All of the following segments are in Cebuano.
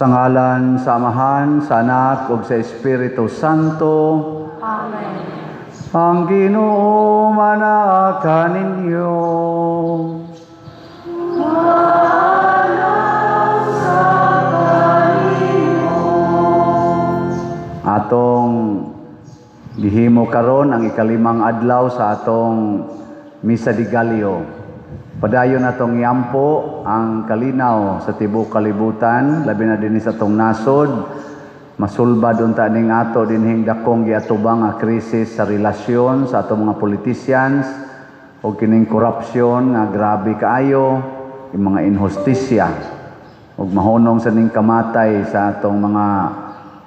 Sa ngalan sa Amahan, sa Anak ug sa Espiritu Santo. Amen. Ang Ginoo manaa kaninyo. Alang sa kanimo. Atong gihimo karon ang ikalimang adlaw sa atong Misa de Gallo. Padayon atong iampo ang kalinaw sa tibuok kalibutan, labi na dinhi sa atong nasod. Masulbad unta ning ato dinhing dakong giatubang nga krisis sa relasyon sa atong mga politicians o kining korupsyon nga grabe kaayo, yung mga inhustisya ug mahunong sa ning kamatay sa atong mga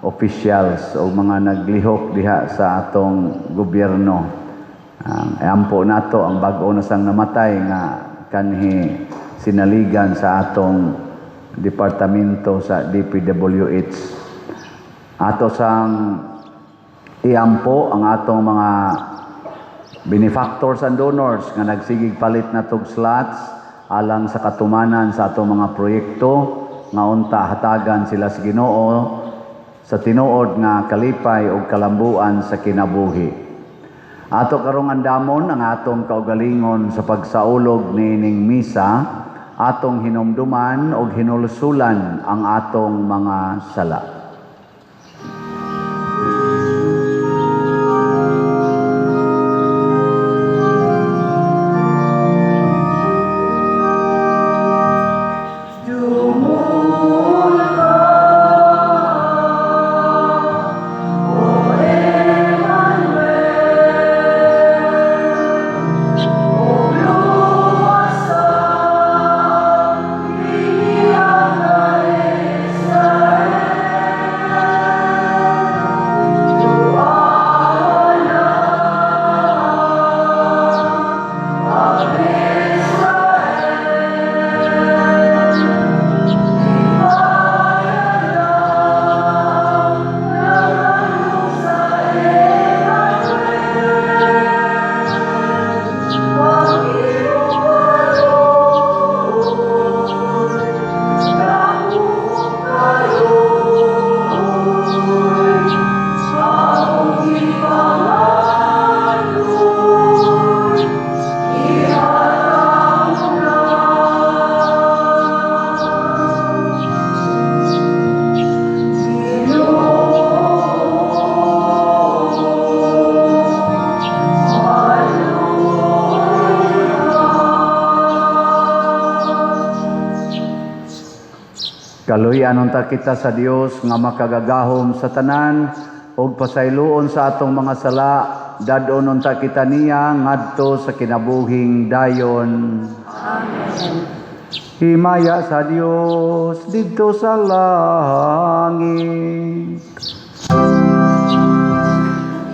officials o mga naglihok diha sa atong gobyerno. Ang ampo nato ang bag-o na sang namatay nga kanhi sinaligan sa atong departamento sa DPWH. Ato sang iampo ang atong mga benefactors and donors nga nagsigig palit na tog slots alang sa katumanan sa atong mga proyekto nga unta hatagan sila sa Ginoo sa tinuod nga kalipay ug kalambuan sa kinabuhi. Ato karong andamon ang atong kaugalingon sa pagsaulog niining misa, atong hinumduman ug hinulsulan ang atong mga sala. Dumol ka, O Emmanuel, ug luwasa iyang Israel. Duana ang Israel, ipayanan nangadto sa Emmanuel. Mahimo karon, dako karon, among gipangandoy, ihatag mo na. Ginoo, maluoy. Kaluy-an unta kita sa Dios nga makagagahom sa tanan ug pasayloon sa atong mga sala, dad-on unta kita niya ngadto sa kinabuhing dayon. Amen. Himaya sa Dios didto sa langit.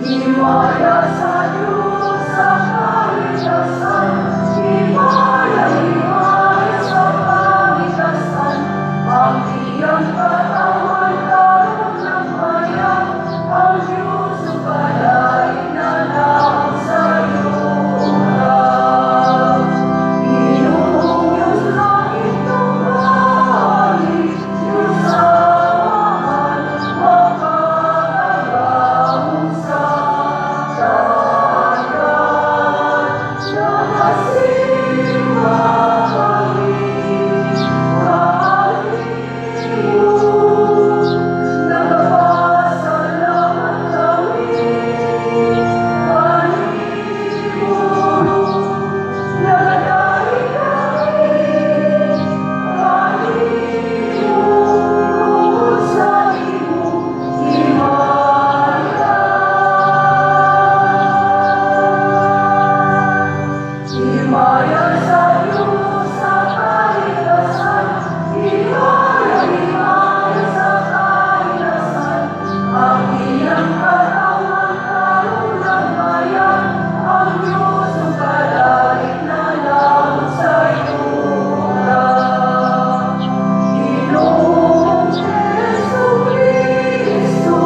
Himaya sa Diyos sa kalikasan, himaya, himaya sa kalikasan, ang iyang katawan karon nagmaya, ang Diyos ug kadaig na naog sa yuta. Ginoong Diyos langit ug Diyos Amahan, makagagahom sa tanan, nagasimba kami kanimo, nagapasalamat kami kanimo, nagadaig kami kanimo, tungod sa imong himaya. Himaya sa Diyos sa kalikasan, himaya, himaya sa kalikasan, ang iyang katawan karon nagmaya, ang Diyos ug kadaig na naog sa yuta. Ginoong Jesu Kristo,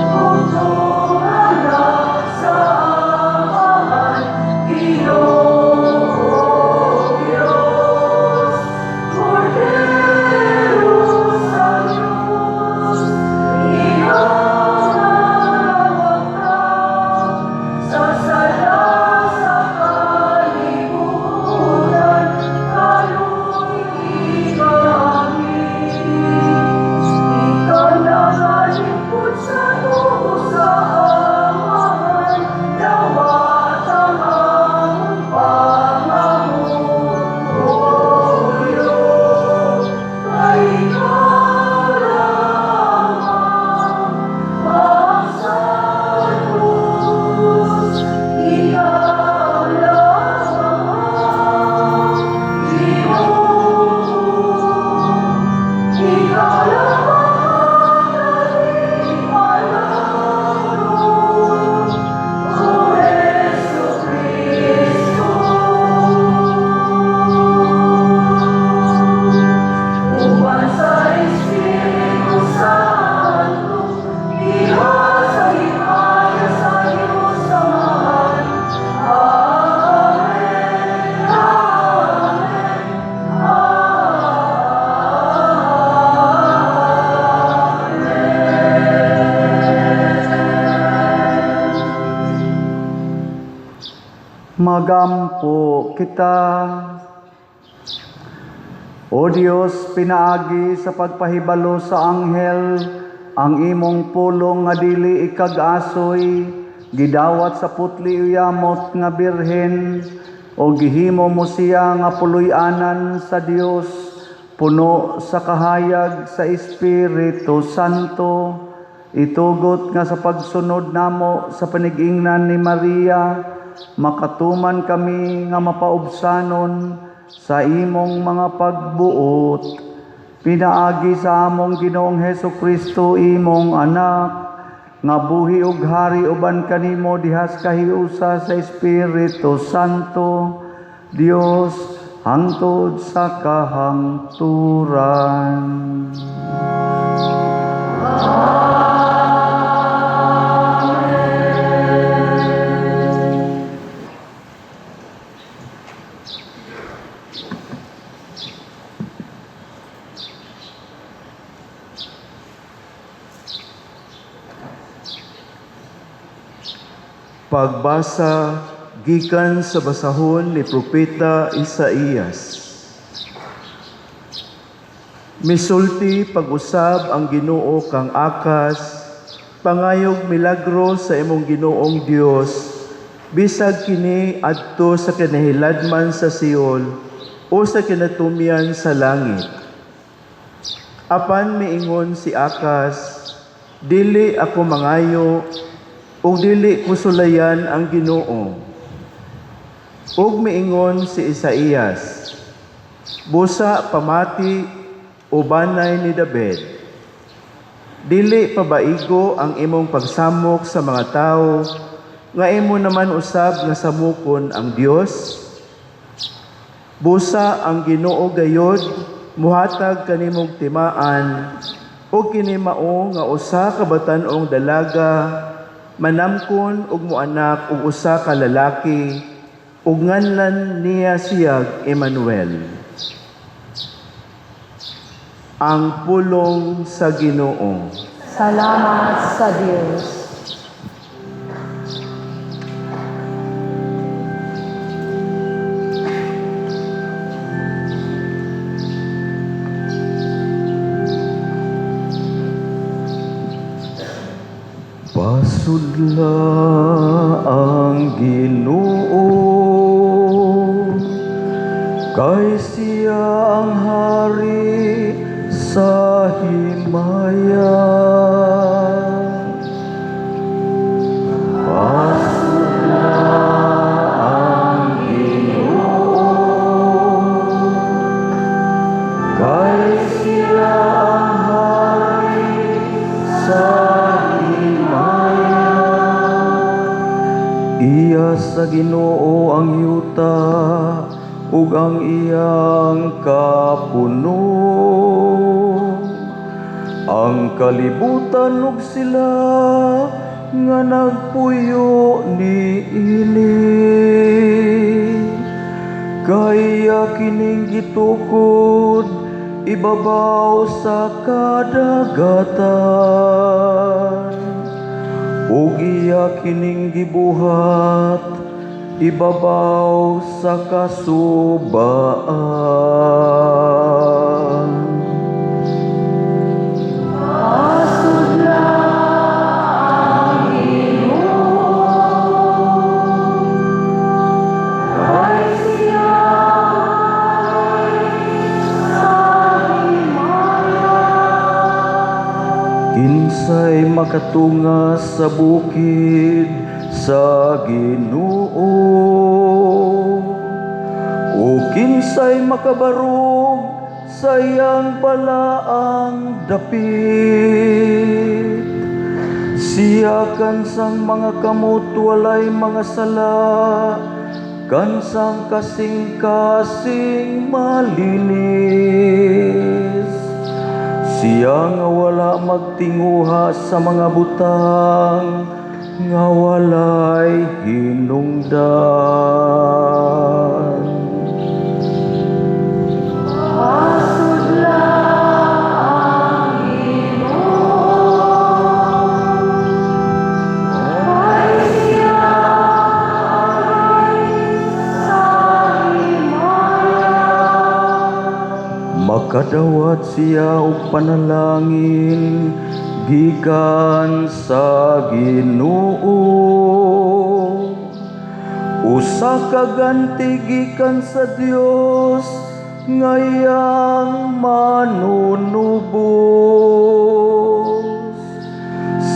bugtong Anak sa Amahan, Ginoo Diyos. Magampo kita. O Dios, pinaagi sa pagpahibalo sa anghel ang imong pulong nga dili ikag-asoy, gidawat sa putli uyamot nga birhen, o gihimo mo siya nga puloy-anan sa Dios, puno sa kahayag sa Espiritu Santo. Itugot nga sa pagsunod namo sa panigingnan ni Maria, makatuman kami nga mapaubsanon sa imong mga pagbuot. Pinaagi sa among Ginoong Hesus Kristo, imong anak, nga buhi ug hari uban kanimo dihas kahiusa sa Espiritu Santo, Dios, hangtod sa kahangturan. Pagbasa gikan sa basahon ni Propeta Isaías. Misulti pag-usab ang Ginoo kang Akas, pangayog milagro sa imong Ginoong Dios, bisag kini adto sa kinahiladman sa Seol o sa kinatumyan sa langit. Apan miingon si Akas, dili ako mangayo ug dili ko sulayan ang Ginoo. Ug miingon si Isaías, busa pamati o banay ni David. Dili pabaigo ang imong pagsamok sa mga tawo nga imo naman usab nga samukon ang Dios. Busa ang Ginoo gayod muhatag kanimong timaan ug kini mao nga usa ka batan-ong dalaga manamkon ug moanak og usa ka lalaki ug nganlan niya siyag Emmanuel. Ang pulong sa Ginoo. Salamat sa Diyos. Pasudla ang Ginoo, kay siya ang hari sa himaya. Pasudla ang Ginoo, kay siya ang hari sa himaya. Iya sa Ginoo ang yuta ug ang iyang kapuno, ang kalibutan ug sila nga nagpuyo niini. Kaya kining gitukod ibabaw sa kadagatan, ug iya kining gibuhat ibabaw sa kasubaan. Pasudla ang Ginoo, kay siya sa himaya. Kinsay makatunga sa bukid sa Ginoo, o kinsay makabarog sa iyang balaang dapit? Siya kansang mga kamot walay mga sala, kansang kasing-kasing malinis. Siya nga wala magtinguha sa mga butang nga walay hinungdan. Pasudla ang Ginoo, kay siya sa Makadawat siya og panalangin gikan sa Ginoo. Usa ka ganti gikan sa Dios nga iyang manunubos.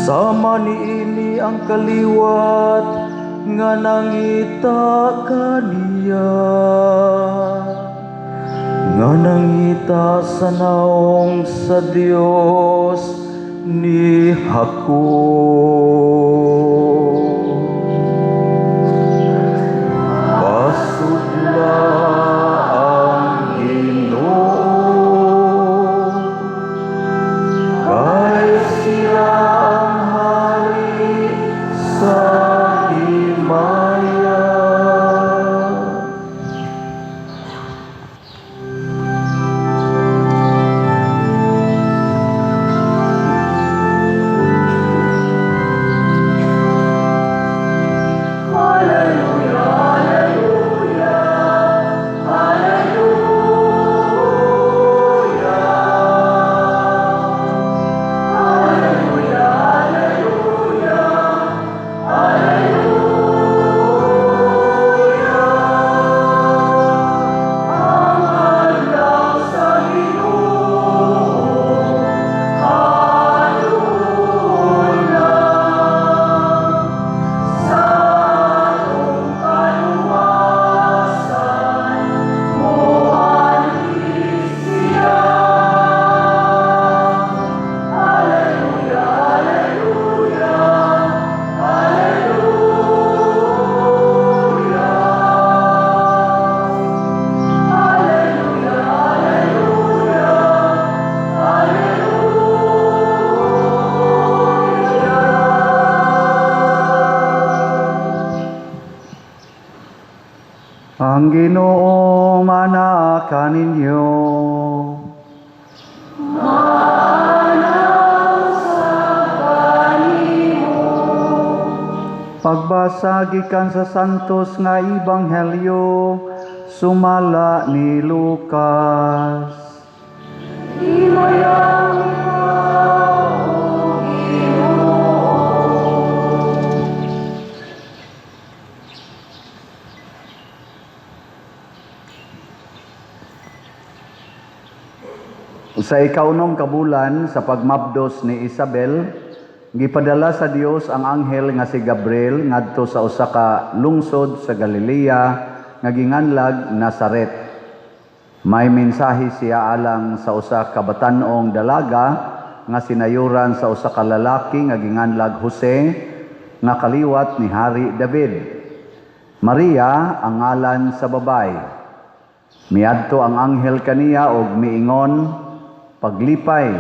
Sama niini ang kaliwat nga nangita kaniya, nga nangita sa naong sa Dios ni Jacob. Pasudla ang Ginoo, kay siya ang hari sa himaya. Ang Ginoo mana kaninyo. Pagbasa gikan sa Santos nga Ebanghelyo sumala ni Lucas. Himayang ikaw, O Ginoo. Sa ikaunong kabulan sa pagmabdos ni Isabel, gipadala sa Dios ang anghel nga si Gabriel ngadto sa usa ka lungsod sa Galilea nga ginganlag Nazaret. May mensahe siya alang sa usa ka batan-ong dalaga nga sinayuran sa usa ka lalaki nga ginganlag Jose nga kaliwat ni Hari David. Maria ang ngalan sa babay. Miadto ang anghel kaniya og miingon, "Paglipay,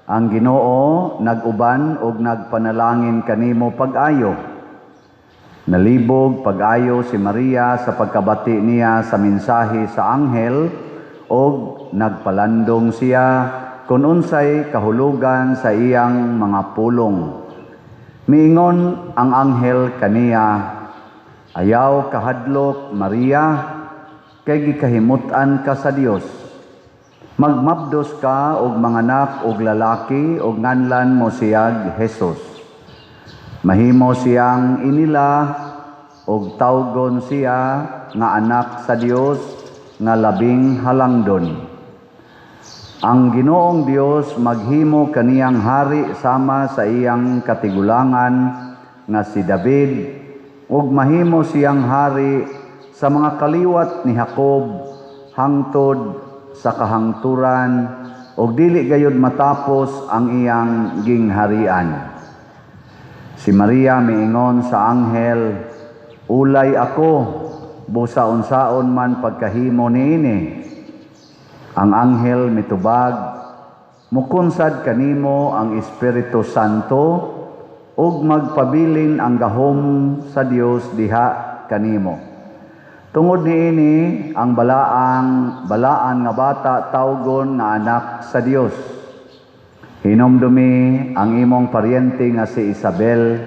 ang Ginoo nag-uban og nagpanalangin kanimo pag-ayo." Nalibog pag-ayo si Maria sa pagkabati niya sa mensahe sa anghel og nagpalandong siya kung unsay kahulugan sa iyang mga pulong. Miingon ang anghel kaniya, "Ayaw kahadlok, Maria, kay gikahimut-an ka sa Dios. Magmabdos ka og manganak og lalaki og nganlan mo siyag Jesus. Mahimo siyang inila og tawgon siya nga anak sa Dios nga labing halangdon. Ang Ginoong Dios maghimo kaniyang hari sama sa iyang katigulangan nga si David ug mahimo siyang hari sa mga kaliwat ni Jacob hangtod sa kahangturan ug dili gayud matapos ang iyang gingharian." Si Maria miingon sa anghel, "Ulay ako, busa unsaon man pagkahimo niini?" Ang anghel mitubag, "Mukunsad kanimo ang Espiritu Santo ug magpabilin ang gahom sa Dios diha kanimo. Tungod niini ang balaan nga bata tawgon nga anak sa Dios. Hinumdumi ang imong paryente nga si Isabel,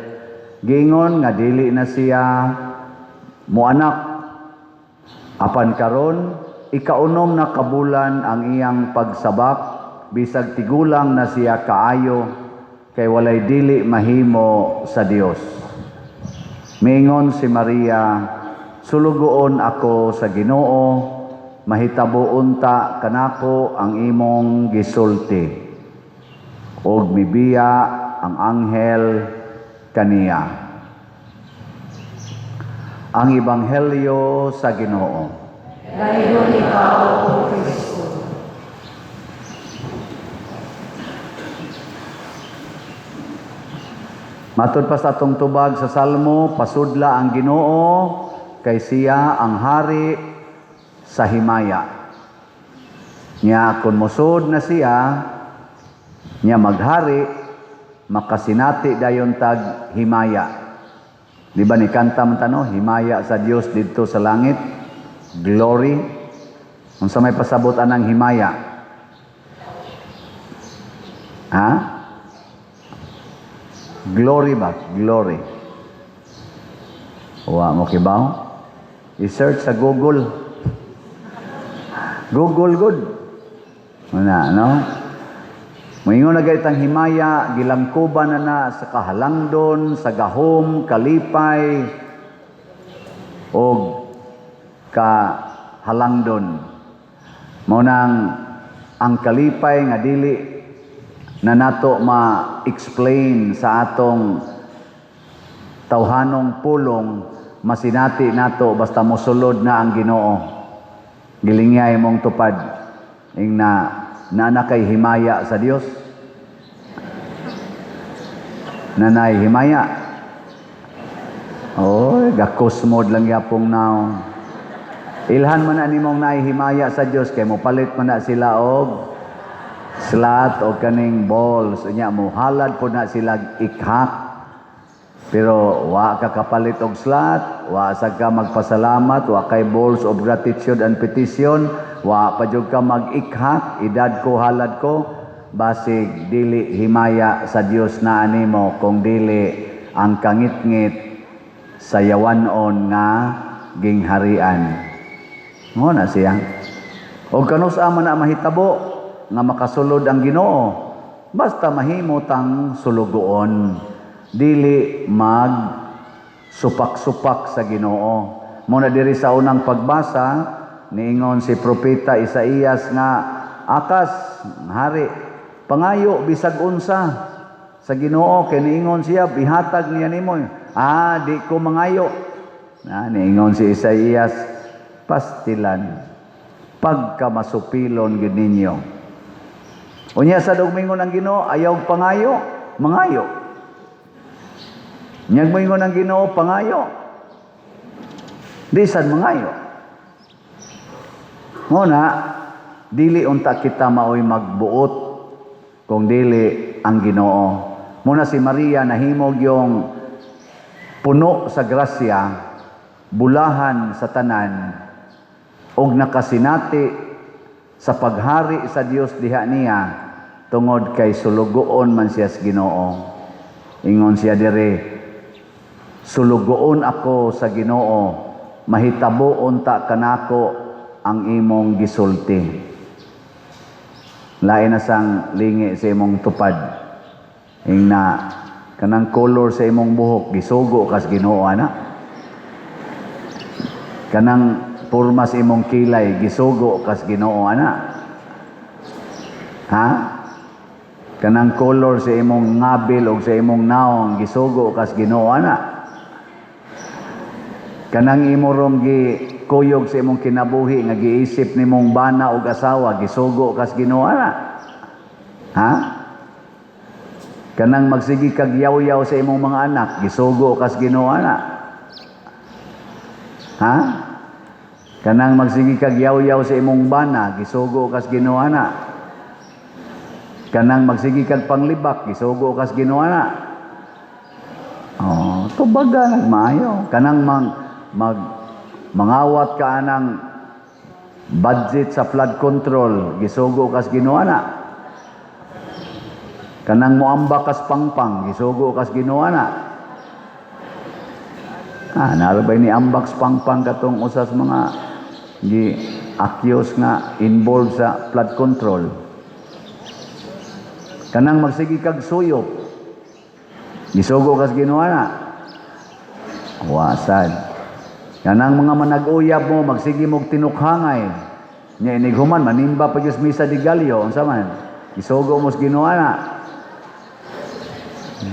giingon nga dili na siya moanak. Apan karon Ikaunom na kabulan ang iyang pagsabak, bisag tigulang na siya kaayo, kay walay dili mahimo sa Dios. Miingon si Maria, "Sulugoon ako sa Ginoo, mahitabo unta kanako ang imong gisulti." Og mibiya ang anghel kaniya. Ang Ebanghelyo sa Ginoo. Dayon ikaw, O Kristo. Matud pa sa atong tubag sa Salmo, pasudla ang Ginoo kay siya ang hari sa himaya. Nya kung mosud na siya, nya maghari, makasinati dayon tag himaya. Di ba ni kanta man ta, no? Himaya sa Dios didto sa langit, glory. Unsa may pasabot anang himaya? Ha? Glory ba? Glory. Wa mo kibaw? I-search sa Google. Google good. Una, no? Moingon na gayud himaya, gilangkuban na na sa kahalangdon, sa gahom, kalipay, og kahalangdon. Mao nang ang kalipay nga dili na nato ma-explain sa atong tawhanong pulong, masinati nato basta mosulod na ang Ginoo. Gilingyay mong tupad ing na naa kay himaya sa Dios. Nanay himaya. Oy, gakos mod lang yapong naong. Ilhan man na nimong naay himaya sa Dios kay mopalit man na sila og slat o kaning balls. Unya mo halad po na sila ikhak. Pero wa ka kapalit og slat, wa sa ka magpasalamat, wa kay balls of gratitude and petition, wa pa jud ka mag-ikhak, edad ko halad ko, basig dili himaya sa Dios na animo kung dili ang kangitngit sa yawanon nga gingharian. Mo na siya. Og kanus-a man na mahitabo nga makasulod ang Ginoo, basta mahimo tang sulugoon, dili mag supak-supak sa Ginoo. Mo na diri sa unang pagbasa, niingon si propeta Isaías nga Akas, hari, pangayo bisag unsa sa Ginoo kay niingon siya ihatag niya nimo. Ah, di ko mangayo. Na niingon si Isaías, pastilan pagka masupilon gid ninyo. Unya sa mingon ang Ginoo, ayaw pangayo, mangayo. Nyag moingon ang Ginoo, pangayo. Di sad mangayo. Mo na dili unta kita maoy magbuot kung dili ang Ginoo. Muna si Maria nahimog yung puno sa grasya, bulahan sa tanan, og nakasinati sa paghari sa Dios diha niya tungod kay sulugoon man siya sa Ginoo. Ingon siya dire, sulugoon ako sa Ginoo, mahitabo unta kanako ang imong gisulti. Lain na sang lingi sa imong tupad. Ing na kanang color sa imong buhok gisugo kas Ginoo ana. Kanang porma sa imong kilay gisugo kas Ginoo ana. Ha? Kanang color sa imong ngabil og sa imong naong gisugo kas Ginoo ana. Kanang imo rong gikuyog sa imong kinabuhi nga giisip nimong bana og asawa gisugo kas Ginoo ana. Ha? Kanang magsige kag yaw-yaw sa imong mga anak gisugo kas Ginoo ana. Ha? Kanang magsige kag yaw-yaw sa imong bana gisugo kas Ginoo ana. Kanang magsige kag panglibak gisugo kas Ginoo ana. Oh, tubaga nagmaayo. Kanang mangawat ka anang budget sa flood control gisugo kas Ginoo ana. Kanang moamba kas pangpang gisugo kas Ginoo ana. Ah, nalo ba ni ambak sa pangpang katong usas mga gi Accused nga involved sa flood control. Kanang magsige kag suyop. Gisugo kas Ginoo na? Wa sad. Kanang mga manag-uyab mo, magsige mog tinukhangay. Nya inighuman manimba pa gyud misa de gallo, unsa man? Gisugo mo sa Ginoo na?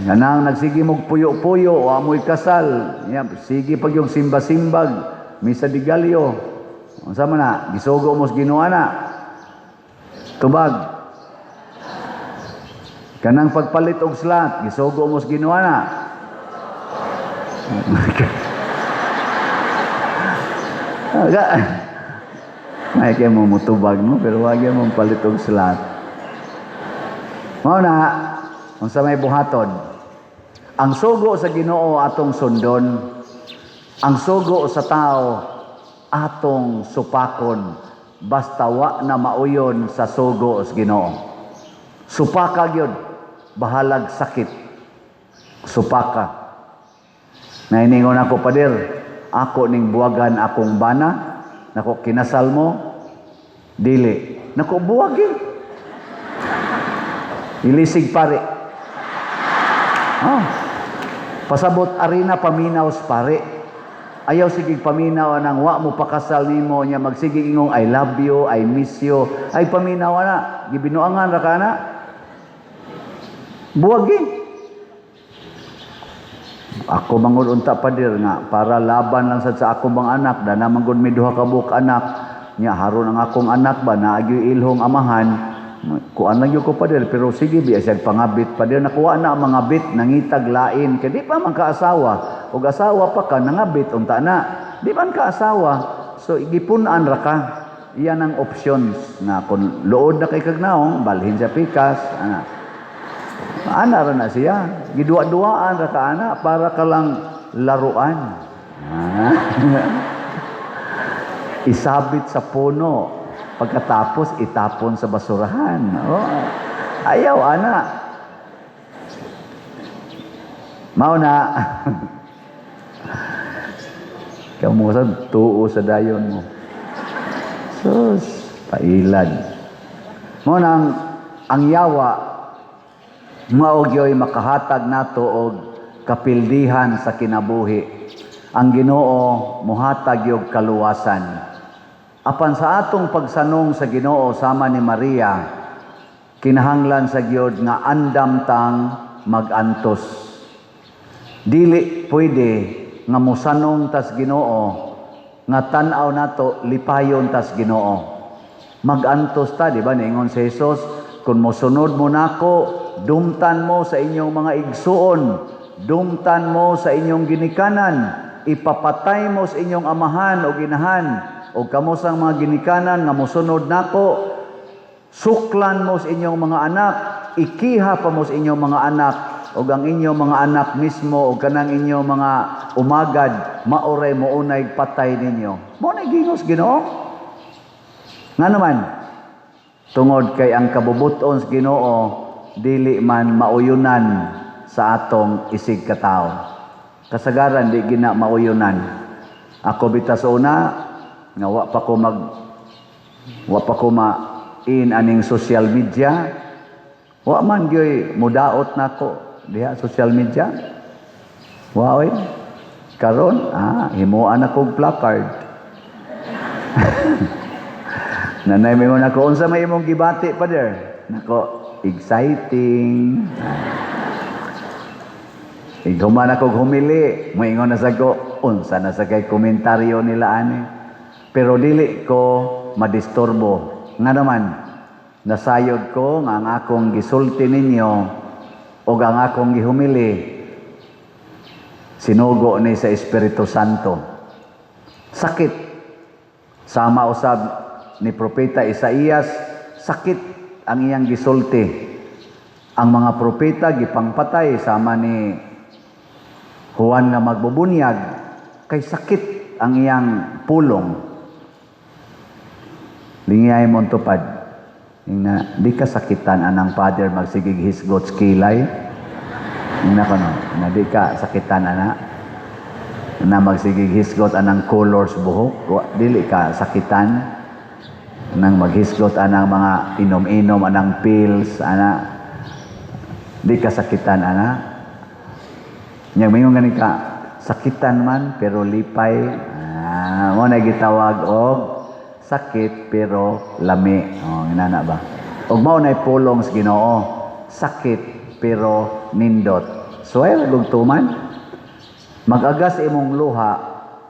Kanang nagsige mog puyo-puyo, wa mo'y kasal, nya sige pa gyud simba-simbag, misa de gallo. Unsa man na? Gisugo mo sa Ginoo na? Tubag. Kanang pagpalit og slot, gisugo mo sa Ginoo na? May kay mo mutubag mo, pero wag mo palit og slot. Mao na, unsa may buhaton? Ang sugo sa Ginoo atong sundon. Ang sugo sa tao atong supakon, basta wa na mauyon sa sugo sa Ginoo. Supaka gyud, bahalag sakit. Supaka. Nainingon ako, "Pader, ako ning buwagan akong bana." Nako, "Kinasal mo?" "Dili." Nako, "Buwagi." Ilisig pare. Oh. Pasabot arina paminaw sa pare. Ayaw sige paminaw anang wa mo pakasal nimo, nya magsige ingong "I love you, I miss you." Ay, paminaw ana, gibinuangan ra ka na. Buwagi. Ako mangud unta, pader, nga para laban lang sad sa akong mga anak, dana man gud mi duha ka buok anak. Nya haron ang akong anak ba naagyoy ilhong amahan. Kuan lang gyud ko, pader, pero sige biya siya pangabit, pader, nakuha na ang mga bit, nangitag lain kay di pa man kaasawa, ug asawa pa ka nangabit unta na di man kaasawa, so gipun-an ra ka. Iyan ang options na kung luod na kay kagnaong balhin sa pikas ana, ana ra na siya, giduwa-duwaan ra ka ana para ka lang laruan. Ah. Isabit sa puno, pagkatapos itapon sa basurahan. Oh. Ayaw ana. Mao na. Kamo sa tuo sa dayon mo. Sus, pailad. Mao nang ang yawa mao gyoy makahatag nato og kapildihan sa kinabuhi. Ang Ginoo mohatag og kaluwasan. Apan sa atong pagsanong sa Ginoo sama ni Maria, kinahanglan sa gyud nga andam tang magantos. Dili pwede nga mosanong tas Ginoo nga tan-aw nato lipayon tas Ginoo. Magantos ta, di ba? Niingon si Jesus, "Kung mosunod mo nako, dumtan mo sa inyong mga igsuon, dumtan mo sa inyong ginikanan, ipapatay mo sa inyong amahan o ginahan, o kamo sa mga ginikanan nga mosunod nako, suklan mo sa inyong mga anak, ikiha pa mo sa inyong mga anak, ug ang inyong mga anak mismo o kanang inyong mga umagad maoray mounay patay ninyo." Mao na gingos Ginoo. Nga naman, tungod kay ang kabubuton sa Ginoo dili man mauyunan sa atong isig katawo. Kasagaran di gina mauyunan. Ako bitaw sa una nga wa pa ko ma in aning social media, wa man gyoy mudaot nako diha social media. Wa oy. Karon, himuan ako og placard. Nanay mingon ako, "Unsa may imong gibati, pader?" Nako, "Exciting." Ighuman ako humili, moingon na sa ko, "Unsa na sa kay komentaryo nila ani?" Pero dili ko madisturbo. Nga naman, nasayod ko nga ang akong gisulti ninyo o ang akong gihumili sinugo ni sa Espiritu Santo. Sakit. Sama usab ni Propeta Isaías, sakit ang iyang gisulti. Ang mga propeta gipangpatay sama ni Juan nga magbubunyag kay sakit ang iyang pulong. Lingiyay mo tupad. Ingna, "Di ka sakitan anang father magsigig hisgot kilay?" Ingna ko no, na di ka sakitan ana na magsigig hisgot anang colors buhok, dili ka sakitan. Nang maghisgot anang mga inom-inom anang pills ana, di ka sakitan ana. Nya moingon gani ka, sakitan man pero lipay. Ah, mao na gitawag og sakit pero lami. Oh, inana ba? Og mao na pulong sa Ginoo, sakit pero nindot. Suway ra og tuman. Mag-agas imong luha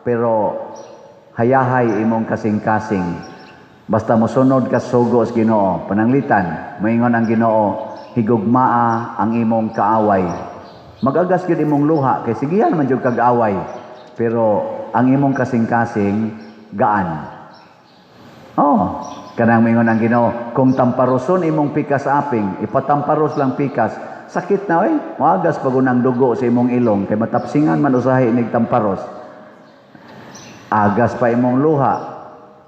pero hayahay imong kasing-kasing. Basta mosunod ka sugo sa Ginoo, pananglitan, moingon ang Ginoo, higugmaa ang imong kaaway. Mag-agas gyud imong luha kay sigihan man jud kag away. Pero ang imong kasing-kasing gaan. Oh, kanang moingon ang Ginoo, kung tamparoson imong pikas aping, ipatamparos lang pikas, sakit na oy, moagas pag unang dugo sa imong ilong kay matapsingan man usahay inig tamparos. Agas pa imong luha,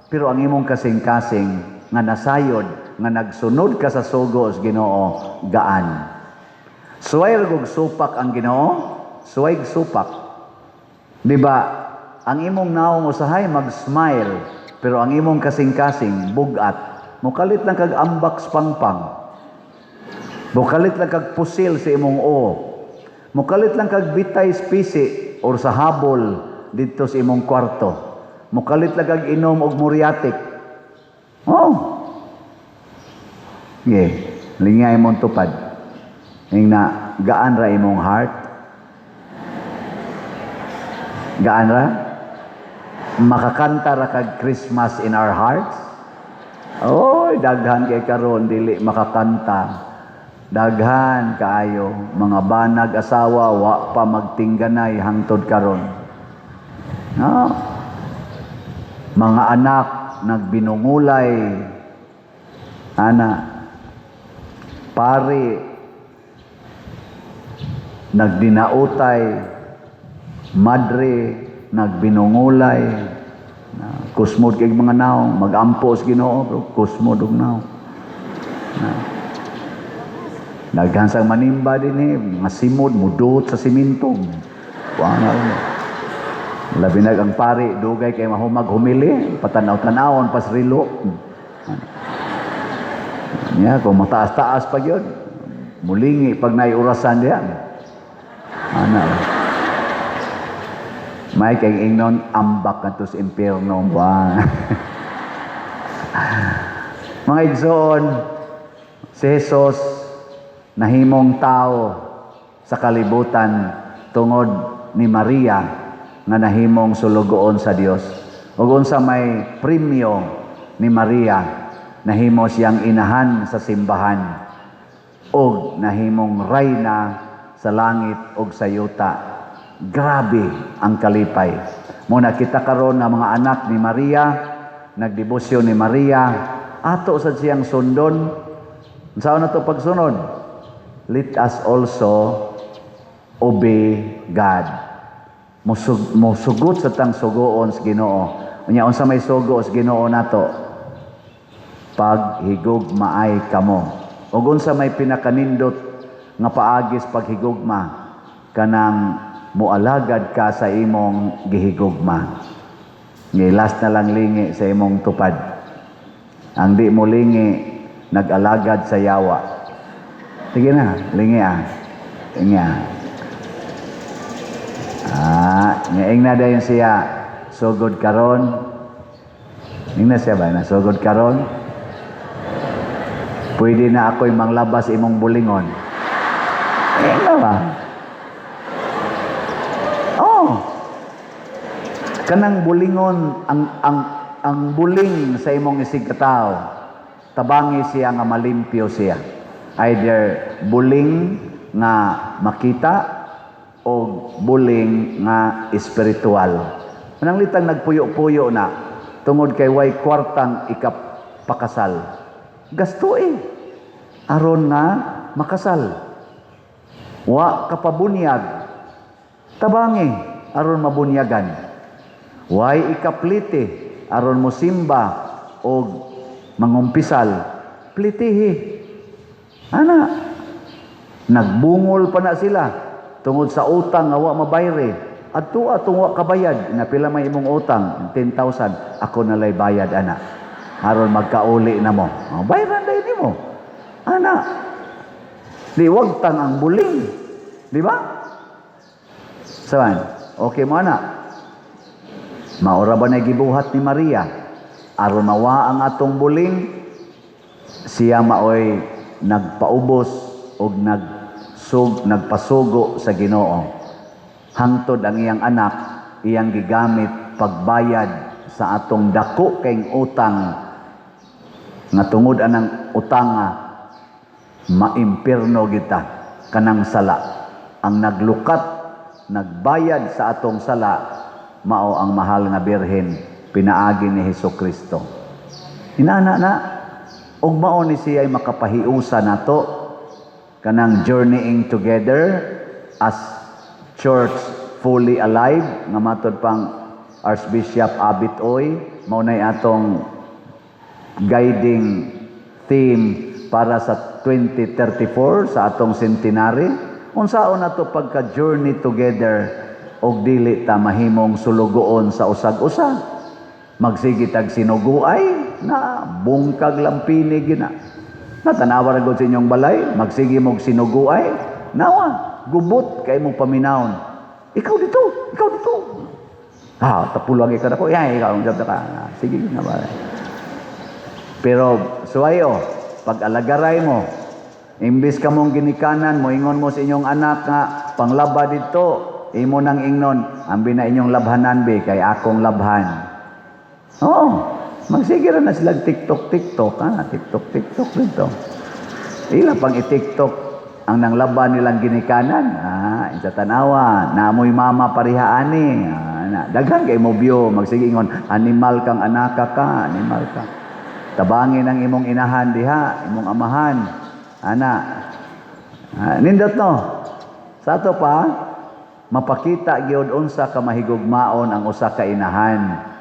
pero ang imong kasing-kasing nga nasayod, nga nagsunod ka sa sugo sa Ginoo, gaan. Suway ra og supak ang Ginoo, suway supak. Di ba? Ang imong naong usahay mag-smile, pero ang imong kasing-kasing bugat. Mukalit lang kag ambak sa pangpang. Mukalit lang kag pusil sa imong o. Mukalit lang kag bitay sa pisi or sa habol didto sa imong kwarto. Mukalit lang kag inom og muriatic. Oh. Ge, lingay imong tupad. Ing na gaan ra imong heart. Gaan ra? Makakanta ra kag Christmas in our hearts? Oy, daghan kay karon dili makakanta. Daghan kaayo mga banag asawa wa pa magtingganay hangtod karon. No? Mga anak nagbinungulay, ana, pari nagdinautay, madre nagbinungulay, na, kusmod kay mga naong magampo sa Ginoo pero kusmod og naong. Na. Daghan sang manimba dinhi, mga simod mudot sa simento. Wa na rin. Labi na ang pari, dugay kay mahumag humili, patanaw-tanawon pas rilo. Nya, kung mataas-taas pa gyud, mulingi pag naiurasan diya. Ana. May kay ingnon ambak kadto sa impierno ba. Mga igsoon, si Jesus nahimong tao sa kalibutan tungod ni Maria nga nahimong sulugoon sa Dios. Ug unsa may premyo ni Maria, nahimo siyang inahan sa simbahan ug nahimong rayna sa langit ug sa yuta. Grabe ang kalipay. Muna kita karon nga mga anak ni Maria, nagdebosyon ni Maria, ato sad siyang sundon. Unsaon na to pagsunod? Let us also obey God. Musugot sa tang sugoon sa Ginoo. Unya unsa may sugo sa Ginoo nato? Paghigugmaay kamo. Ug unsa may pinakanindot nga paagis paghigugma? Kanang mualagad ka sa imong gihigugma. Ngilas na lang lingi sa imong tupad. Ang di mo lingi, nag-alagad sa yawa. Sige na, lingi ah. Lingi ah. Ah, ngaing na dayon siya. Sugod karon. Ing na siya ba? Nasugod karon? Pwede na ako'y manglabas imong bulingon. Eh, na ba? Oh. Kanang bulingon, ang buling sa imong isig katao, tabangi siya nga malimpyo siya. Either buling nga makita o buling nga espiritual. Mananglitang nagpuyo-puyo na tungod kay way kwartang ikapakasal. Gasto eh. Aron nga makasal. Wa kapabunyag. Tabangi aron mabunyagan. Way ikaplite aron mosimba og mangumpisal. Plitihi. Ana, nagbungol pa na sila tungod sa utang nga wa mabayre. Adto atong wa kabayad, napila may imong utang, 10,000, ako na lay bayad ana. Aron magkauli na mo. Oh, bayaran dahil nimo. Ana. Di wagtang ang buling. Di ba? Saan? Okay mo, ana. Maura ba na gibuhat ni Maria? Aron mawa ang atong buling, siya maoy nagpaubos og nagpasugo sa Ginoo. Hangtod ang iyang anak, iyang gigamit pagbayad sa atong dako kayong utang nga tungod anang utanga maimpirno kita kanang sala. Ang naglukat, nagbayad sa atong sala, mao ang mahal nga Birhen pinaagi ni Hesus Kristo. Inana na ug mao ni siya ay makapahiusa nato kanang journeying together as church fully alive nga matod pang Archbishop Abit Oy, mao nay atong guiding theme para sa 2034 sa atong centenary. Unsaon nato pagka journey together og dili ta mahimong sulugoon sa usag-usa? Magsige tag sinuguay na bungkag lang pinig gina. Natanawa ra gud sa inyong balay, magsige mog sinuguay, nawa gubot kay mong paminawon. Ikaw dito, ikaw dito. Ah, tapulang ikaw ako. Ya, ikaw ang ka. Sige na ba. Pero suwayo, pag alagaray mo, imbis ka mong ginikanan, moingon mo sa inyong anak nga panglaba dito, imo nang ingnon, ambi na inyong labhanan be, kay akong labhan. Oo, magsige ra na sila TikTok, TikTok, ha? TikTok, TikTok dito. Ila pang i-TikTok ang nanglaba nilang ginikanan. Ah, sa tanawa, naamoy mama pareha ani. Ah, na, daghan kay mo view, magsige ingon, animal kang anaka ka, animal ka. Tabangin ang imong inahan diha, imong amahan. Ana. Ah, nindot no. Sa ato pa, mapakita gyud unsa ka mahigugmaon ang usa ka inahan.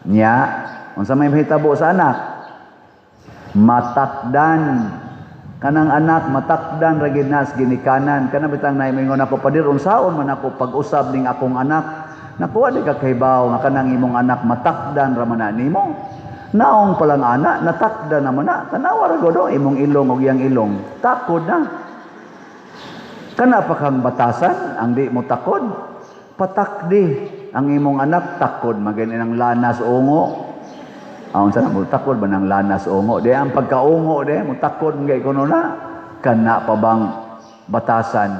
Nya, unsa may mahitabo sa anak? Matakdan kanang anak, matakdan ra gid nas ginikanan. Kana bitang naay moingon ako, "Pader, unsaon man ako pag-usab ning akong anak?" Nakuha di ka kahibaw nga kanang imong anak matakdan ra man na nimo. Naong palang anak, natakdan naman na. Tanawa ra gud imong ilong og iyang ilong. Takod na. Kana pa kang batasan ang di mo takod. Patakdi ang imong anak, takod magani ng lanas ungo. Ah, unsa na mo takod ba ng lanas ungo? Di ang pagkaungo di mo takod ngay kuno na kana pa bang batasan.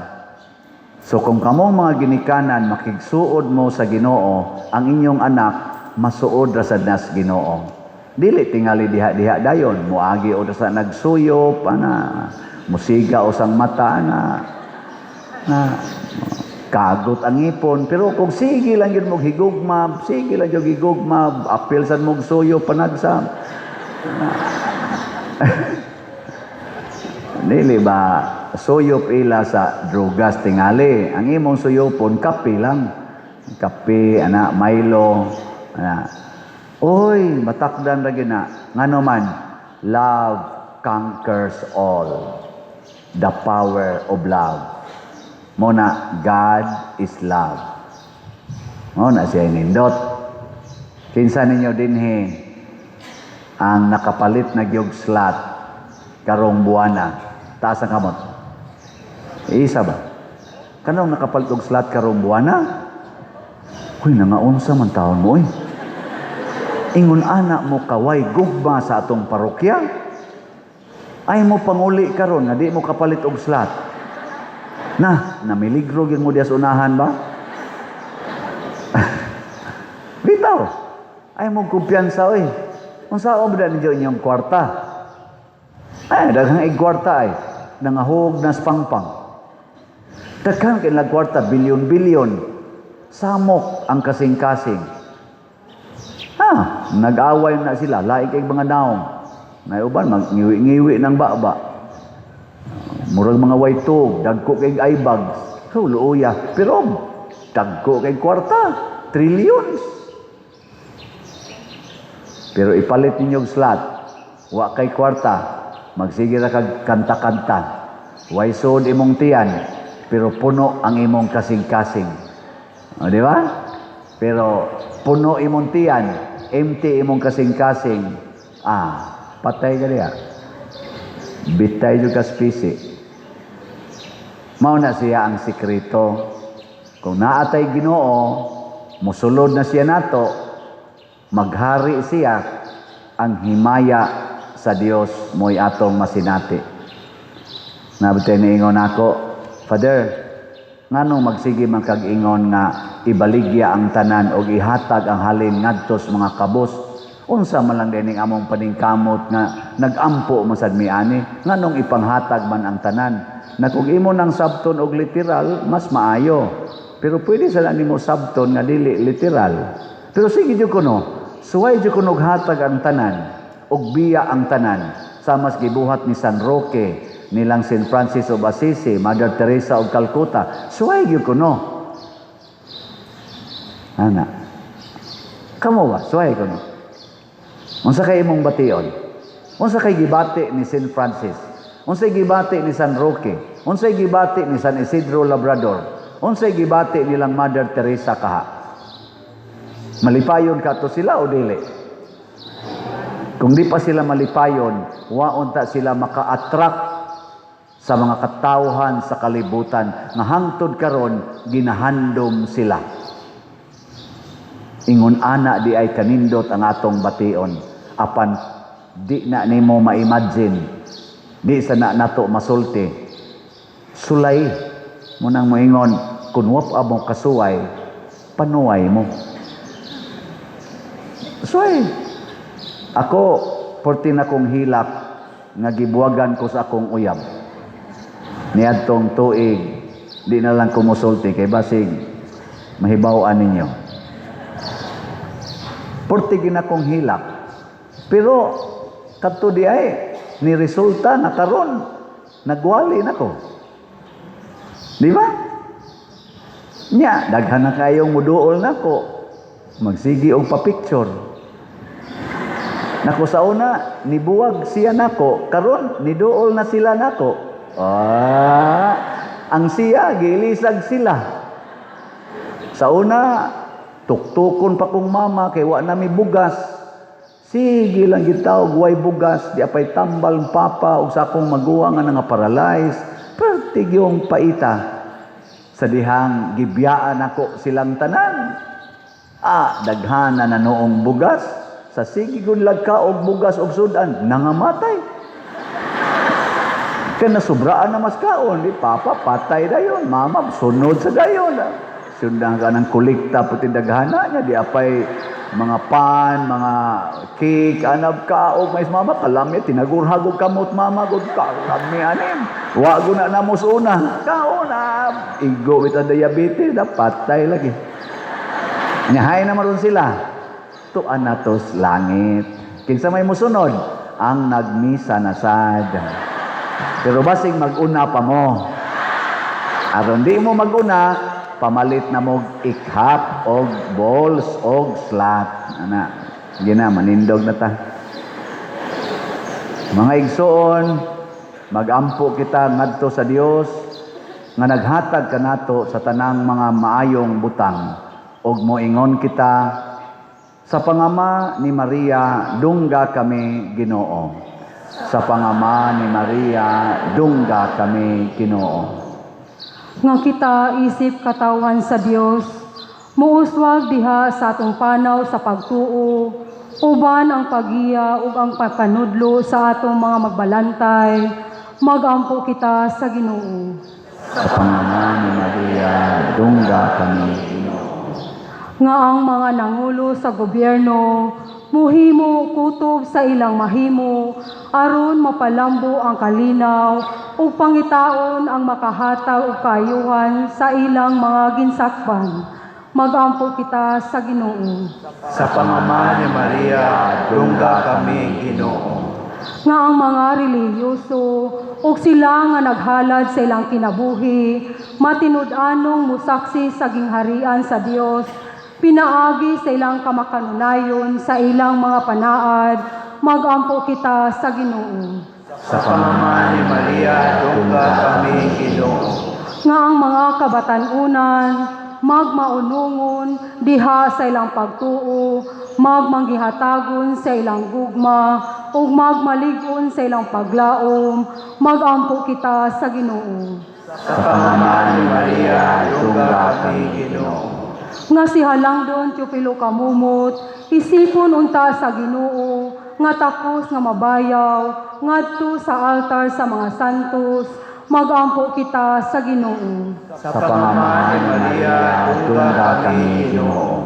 So kung kamong mga ginikanan makigsuod mo sa Ginoo, ang inyong anak masuod ra sad nas Ginoo. Dili tingali diha-diha dayon, muagi o sa nagsuyop ana, musiga o sang mata ana, na kagot ang ipon. Pero kung sige lang yun mong higugma, sige lang yun higugma, apil sad mong suyo panagsam. Dili ba suyop ila sa drugas tingali? Ang imong suyopon kape lang, kape ana, Milo ana. Oy, matakdan ra gyud na. Ngano man, love conquers all, the power of love. Mo na God is love. Mo na siya nindot. Kinsa ninyo dinhi ang nakapalit na gyud slot karong buwana? Taas ang kamot. Isa ba? Kanong nakapalit og slot karong buwana? Uy, nangaunsa man taon mo, oy. Ingon ana mo kaway gugma sa atong parokya. Ay mo panguli karon nga di mo kapalit og slot. Na, namiligro gyud mo diya sa unahan ba? Bitaw. Ay mo kumpiyansa oy. Unsa ba ninyo inyong kwarta? Ay, daghang ig kwarta ay nangahog na pangpang. Daghan kay lag kwarta, bilyon-bilyon. Samok ang kasing-kasing. Ha, nag-away na sila, laing kay mga naong. Nay uban magngiwi-ngiwi ng baba. Murag mga waytog, dagko kay eye bags. So, luoya. Pero dagko kay kwarta, trillions. Pero ipalit ninyo og slot, wa kay kwarta, magsige ra kag kanta-kanta. Way sud imong tiyan, pero puno ang imong kasing-kasing. O, di ba? Pero puno imong tiyan, empty imong kasing-kasing. Ah, patay ka diha. Bitay jud ka spisi. Mao na siya ang sikreto. Kung naatay Ginoo, musulod na siya nato, maghari siya, ang himaya sa Dios mo'y atong masinati. Nabitay niingon ako, "Father, nganong magsige man kag ingon nga ibaligya ang tanan og ihatag ang halin ngadto sa mga kabos? Unsa man lang dining among paningkamot nga nagampo man sad mi ani, nganong ipanghatag man ang tanan?" Na kung imo nang sabton og literal, mas maayo. Pero pwede sa nimo sabton nga dili literal. Pero sige jud kuno, suway jud kuno og hatag ang tanan og biya ang tanan, sama sa gibuhat ni San Roque, nilang Saint Francis of Assisi, Mother Teresa of Calcutta. Suway gyud kuno. Ana. Kamo ba? Suway kuno. Unsa kay imong bation? Unsa kay gibati ni Saint Francis? Unsay gibati ni San Roque? Unsay gibati ni San Isidro Labrador? Unsay gibati nilang Mother Teresa kaha? Malipayon ka to sila o dili? Kung di pa sila malipayon, wa unta sila maka-attract sa mga katawhan sa kalibutan nga hangtod karon ginahandom sila. Ingon ana di ay kanindot ang atong bation, apan di na nimo ma-imagine, di sa na nato masulti. Sulay mo nang moingon, kung wa pa mo kasuway, panuway mo. Suway. Ako, porti na kong hilak nga gibuwagan ko sa akong uyab. Niadtong tuig, di na lang ko musulti kay basig mahibaw-an ninyo. Porti gina kong hilak. Pero kadto di ay ni resulta na karon nagwali na ko. Di ba? Nya, daghan na kayong muduol nako. Magsigi og pa-picture. Nako sa una, nibuwag siya nako, karon niduol na sila nako. Ah, ang siya giilisag sila. Sa una, tuktukon pa kong mama kay wa na mi bugas. Sige lang gitawag way bugas, di apay tambal papa ug sa akong maguwang nga nga-paralyze. Pertig yung paita. Sa dihang gibiyaan ako silang tanan. Ah, daghana na noong bugas. Sa sige gunlag ka og bugas og sudan, nangamatay. Kaya nasubraan na mas kaon, di papa patay dayon, mama sunod sa dayon. Sundan ka ng kolekta puti daghana niya, di apay mga pan, mga cake, anab ka og mais mama kalami tinagurhag og kamot mama gud kalami anim. Wa guna na mo una. Kaon na igo with diabetes na patay lagi. Nyahay na maron sila. Tuan na tos langit. Kinsa may musunod? Ang nagmisa na sad. Pero basing mag-una pa mo. Aron di mo mag-una, pamalit na mo ikhap og balls og slot. Ana, sige na, manindog na ta. Mga igsoon, magampo kita ngadto sa Dios nga naghatag kanato sa tanang mga maayong butang og moingon kita sa pangama ni Maria, dungga kami, Ginoo. Sa pangama ni Maria, dungga kami, Ginoo. Nga kita isip katawhan sa Dios, muuswag diha sa atong panaw sa pagtuo, uban ang paggiya ug ang pagpanudlo sa atong mga magbalantay, magampo kita sa Ginoo. Sa pangama ni Maria, dungga kami, Ginoo. Nga ang mga nangulo sa gobyerno muhimo kutob sa ilang mahimo aron mapalambo ang kalinaw ug pangitaon ang makahatag og kaayuhan sa ilang mga ginsakpan. Magampo kita sa Ginoo. Sa pangama ni Maria, dungga kami, Ginoo. Nga ang mga relihiyoso ug sila nga naghalad sa ilang kinabuhi matinud-anong musaksi sa gingharian sa Dios pinaagi sa ilang kamakanunayon sa ilang mga panaad. Magampo kita sa Ginoo. Sa pangama ni Maria, dungga kami, Ginoo. Nga ang mga kabatan-unan magmaunungon diha sa ilang pagtuo. Magmanggihatagon sa ilang gugma ug magmalig-on sa ilang paglaom, magampo kita sa Ginoo. Sa pangamahan ni Maria, dungga kami Ginoo. Nga si Halangdon Teofilo Camomot, isipon unta sa Ginoo nga takos nga mabayaw ngadto sa altar sa mga santos, magampo kita sa Ginoo. Sa pangamahan ni Maria, dungga kami Ginoo.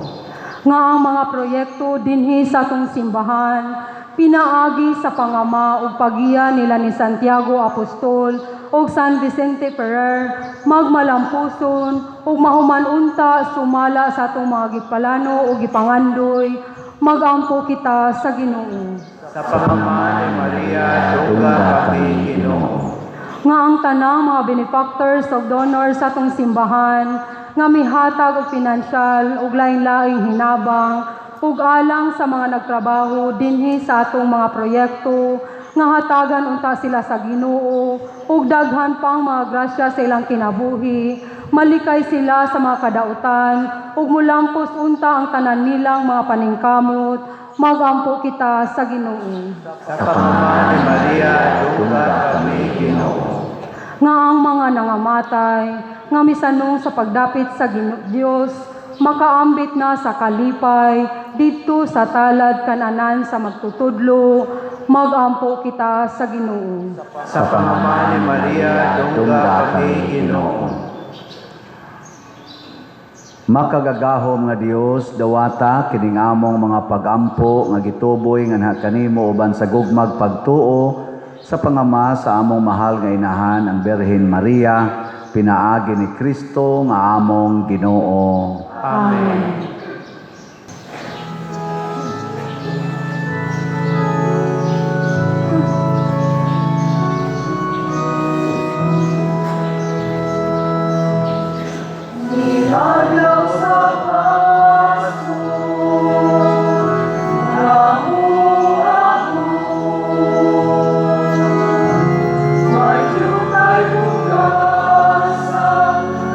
Nga ang mga proyekto dinhi sa atong simbahan pinaagi sa pangama ug pagiya nila ni Santiago Apostol ug San Vicente Ferrer magmalampuson ug mahuman unta sumala sa atong mga gipalano ug gipangandoy, magampo kita sa Ginoo. Sa pangamahan ni Maria, dungga kami Ginoo. Nga ang tanang mga benefactors ug donors sa atong simbahan nga mihatag og pinansyal ug lain-laing hinabang ug alang sa mga nagtrabaho dinhi sa atong mga proyekto, nga hatagan unta sila sa Ginoo ug daghan pang mga grasya sa ilang kinabuhi, malikay sila sa mga kadautan ug mulampos unta ang tanan nilang mga paningkamot, magampo kita sa Ginoo. Sa pangamahan ni Maria, dungga kami Ginoo. Nga ang mga nangamatay nga misanong sa pagdapit sa Dios makaambit na sa kalipay didto sa talad kananan sa magtutudlo, magampo kita sa Ginoo. Sa pangamahan ni Maria, dungga kami Ginoo. Makagagahom nga Dios, dawata kining among mga pagampo nga gituboy nganha kanimo uban sa gugmag pagtuo sa pangama sa among mahal nga inahan ang Birhen Maria, pinaagi ni Kristo nga among Ginoo. Amen. Adlaw sa Pasko, ako, may jutay bugasa,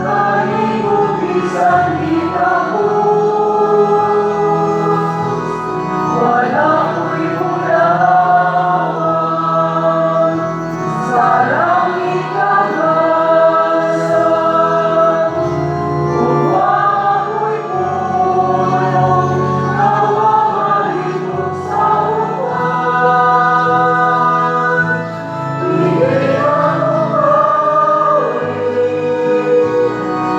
kanimo bisan gitahos. Wala ko'y bulawan, sa langit kagasa. Kung ako'y pulong, nawawalipot sa uwan. Hindi ako bawi,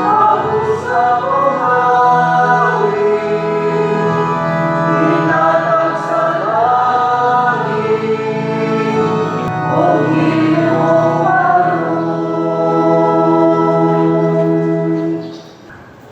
ako sa buhawi. Inatag sa langit, o Ginoo.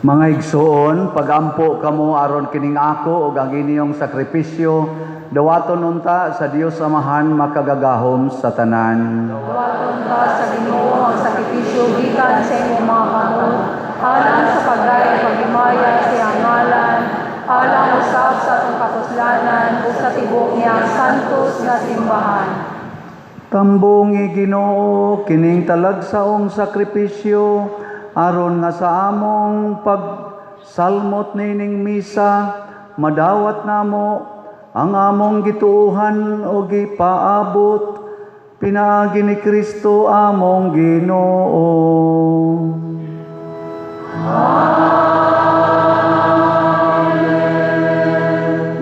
Mga igsoon, pagampo kamo aron kining ako ug ang inyong sakripisyo dawaton unta sa Dios Amahan makagagahom sa tanan. Dawaton ta sa Ginoo ang sakripisyo gikan sa imong mga kamot, alang sa pagdayeg ug paghimaya sa iyang ngalan, alang usab sa atong kapuslanan ug sa tibuok niyang santos nga simbahan. Tambungi, Ginoo, kining talagsaong sakripisyo aron nga sa among pagsalmot nining misa madawat namo ang among gituohan o gipaabot, pinaagi ni Kristo among Ginoo.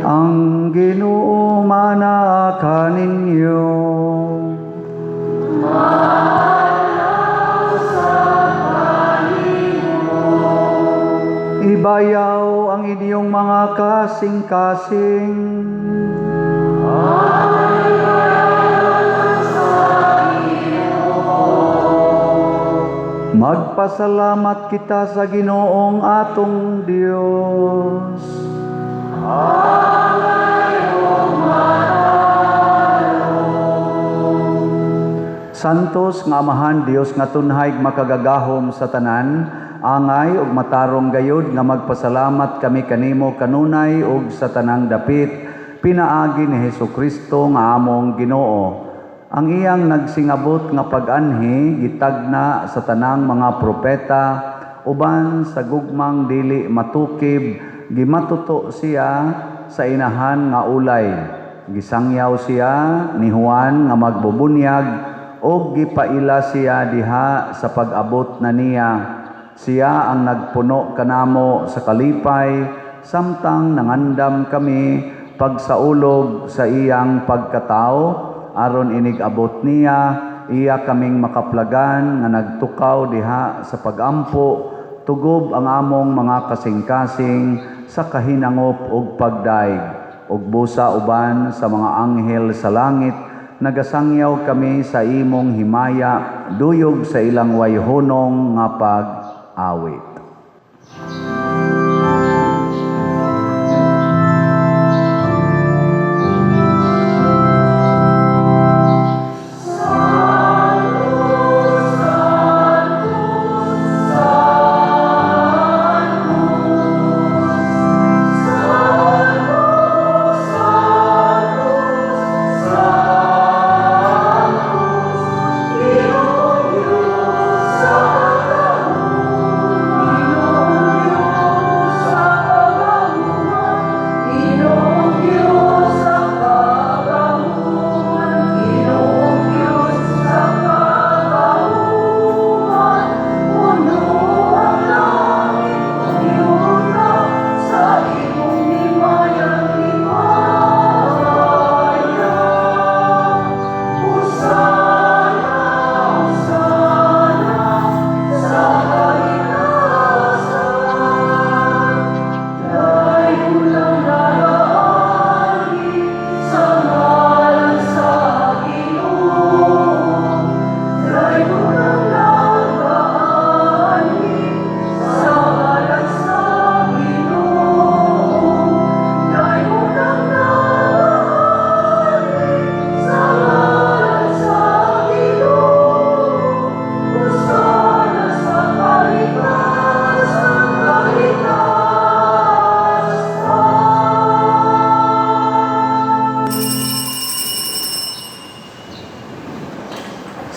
Ang Ginoo mana kaninyo. Ibayaw ang inyong mga kasing-kasing. Magpasalamat kita sa Ginoong atong Dios. Santos nga Amahan, Dios nga tunhay makagagahom sa tanan, angay ug matarong gayud nga magpasalamat kami kanimo kanunay ug sa tanang dapit, pinaagi ni Hesukristo nga among Ginoo. Ang iyang nagsingabot nga pag-anhi gitagna sa tanang mga propeta, uban sa gugmang dili matukib gimatuto siya sa inahan nga ulay. Gisangyaw siya ni Juan nga magbubunyag ug gipaila siya diha sa pag-abot na niya. Siya ang nagpuno kanamo sa kalipay samtang nangandam kami pagsaulog sa iyang pagkatao aron inig-abot niya iya kaming makaplagan nga nagtukaw diha sa pagampo tugob ang among mga kasing-kasing sa kahinangop ug pagdaig ug busa uban sa mga anghel sa langit nagasangyaw kami sa imong himaya duyog sa ilang wayhunong nga pag-awit.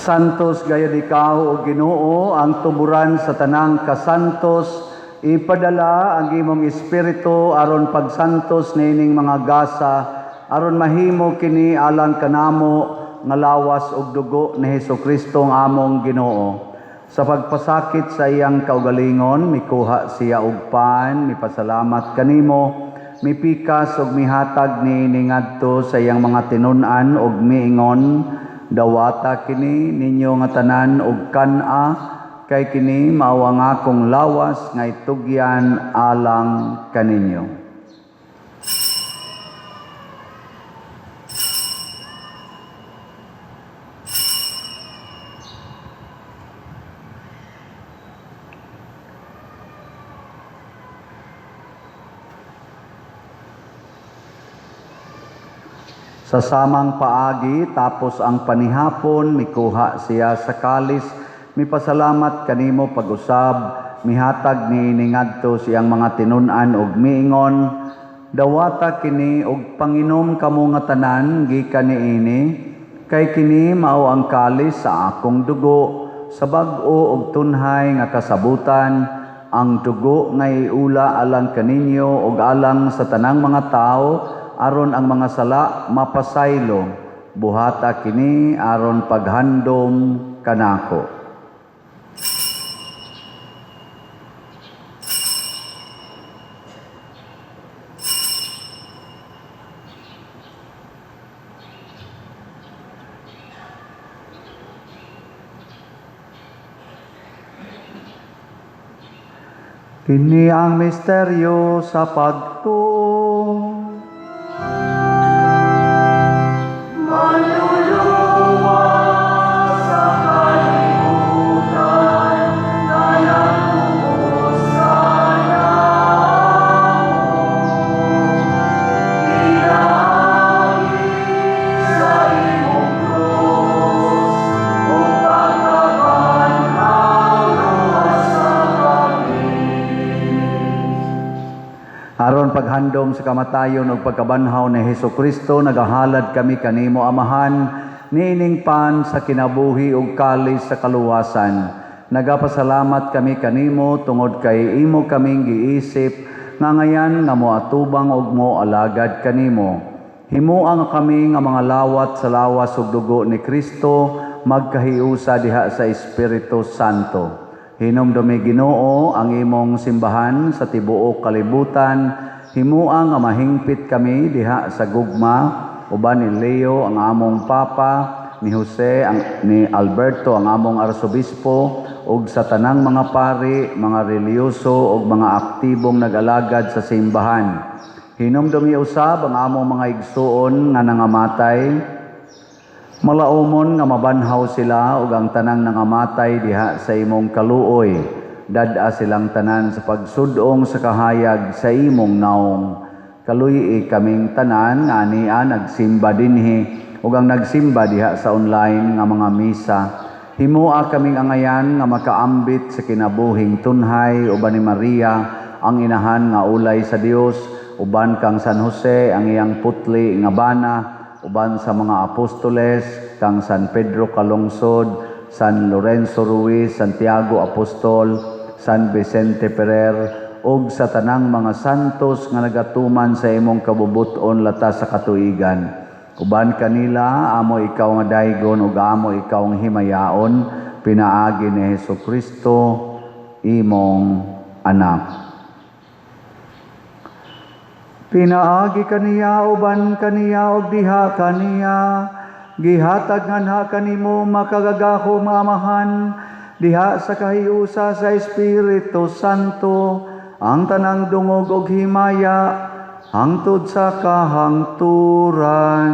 Santos gayud ikaw o Ginoo ang tuburan sa tanang kasantos, ipadala ang imong espiritu aron pagsantos niining mga gasa aron mahimo kini alang kanamo nga lawas ug dugo ni Hesukristo ang among Ginoo. Sa pagpasakit sa iyang kaugalingon, mikuha siya og pan, mipasalamat kanimo, mipikas ug mihatag niini ngadto sa iyang mga tinun-an ug miingon, dawata kini ninyo nga tanan og kan-a, kay kini mao ang akong lawas nga itugyan alang kaninyo. Sa samang paagi, tapos ang panihapon, mikuha siya sa kalis, mipasalamat kanimo pag-usab, mihatag niini ngadto siyang mga tinun-an og miingon, dawata kini og panginom kamo nga tanan gikan niini, kay kini mao ang kalis sa akong dugo, sa bag-o og tunhay nga kasabutan, ang dugo nga iula alang kaninyo og alang sa tanang mga tawo, aron ang mga sala mapasaylo, buhata kini aron paghandom kanako. Kini ang misteryo sa pagtuo. Manluluwas sa kalibutan, nanaguos sa namo. Pinaagi sa imong krus, ug pagkabanhaw luwasa kami. Aron paghandom sa kamatayon ug pagkabanhaw ni Hesukristo, nagahalad kami kanimo Amahan, niining pan sa kinabuhi ug kalis sa kaluwasan. Nagapasalamat kami kanimo tungod kay imo kaming giisip nga ngayan nga moatubang og moalagad kanimo. Himoa nga kami nga mga lawat sa lawas ug dugo ni Kristo magkahiusa diha sa Espiritu Santo. Hinumdumi, Ginoo, ang imong simbahan sa tibuok kalibutan. Himoa nga mahingpit kami diha sa gugma uban ni Leo ang among Papa, ni Jose ang, ni Alberto ang among arsobispo, ug sa tanang mga pari, mga relihiyoso ug mga aktibong nag-alagad sa simbahan. Hinumdumi usab ang among mga igsuon nga nangamatay. Malaumon nga mabanhaw sila ug ang tanang nangamatay diha sa imong kaluoy. Dad-a silang tanan sa pagsud-ong sa kahayag sa imong naong. Kaluy-i kaming tanan nga ania nagsimba dinhi ug ang nagsimba diha sa online nga mga misa. Himoa kaming angayan nga makaambit sa kinabuhing tunhay uban ni Maria ang inahan nga ulay sa Dios, uban kang San Jose ang iyang putli nga bana, uban sa mga apostoles, kang San Pedro Calungsod, San Lorenzo Ruiz, Santiago Apostol, San Vicente Ferrer, ug sa tanang mga santos nga nagatuman sa imong kabubut-on latas sa katuigan. Uban kanila, amo ikaw nga daygon ug amo ikaw nga himayaon, pinaagi ni Hesus Kristo, imong anak. Pinaagi kaniya, uban kaniya, ug diha kaniya, gihatag nganha kanimo makagagahom nga Amahan diha sa kahiusa sa Espiritu Santo ang tanang dungog ug himaya hangtod sa kahangturan.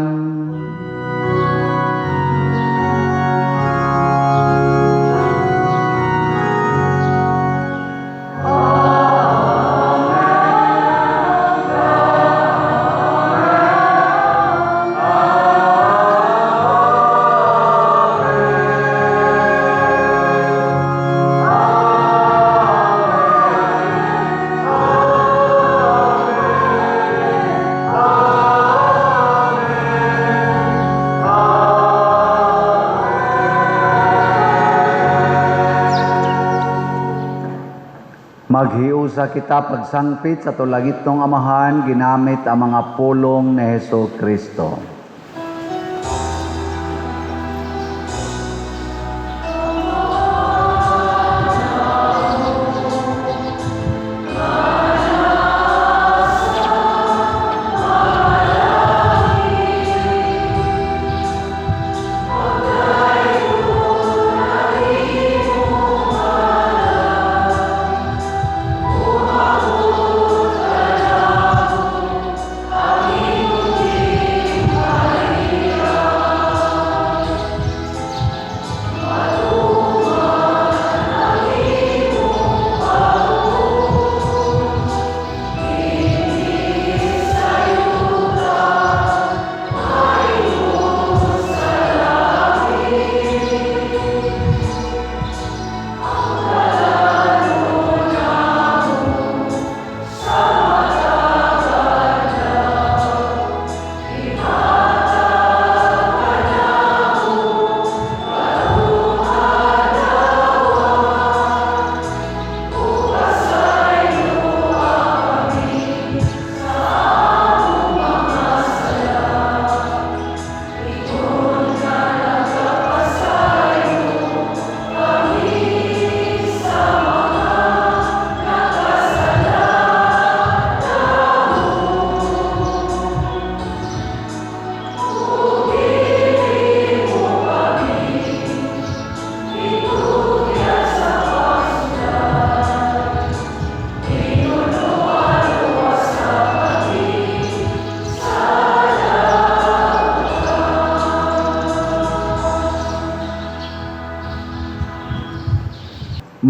Maghiusa kita pagsangpit sa atong langitnong Amahan ginamit ang mga pulong ni Hesus Kristo.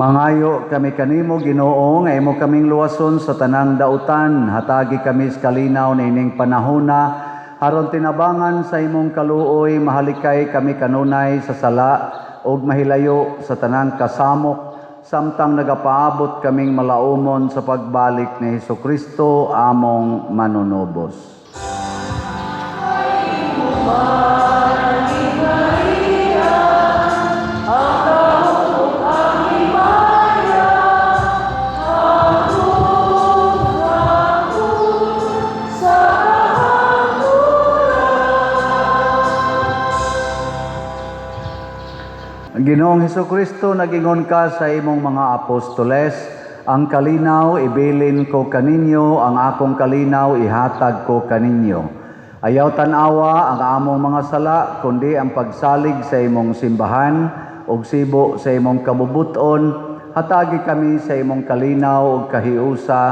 Mangayo kami kanimo, Ginoo, nga imo kaming luwason sa tanang dautan. Hatagi kami sa kalinaw niining panahona aron tinabangan sa imong kaluoy mahalikay kami kanunay sa sala ug mahilayo sa tanang kasamok samtang nagapaabot kaming malaumon sa pagbalik ni Hesus Kristo among manunubos. Ang Ginoong Hesukristo, nagingon ka sa imong mga apostoles, "Ang kalinaw ibilin ko kaninyo, ang akong kalinaw ihatag ko kaninyo." Ayaw tan-awa ang among mga sala, kundi ang pagsalig sa imong simbahan ug sibo sa imong kabubuton, hatagi kami sa imong kalinaw ug kahiusa,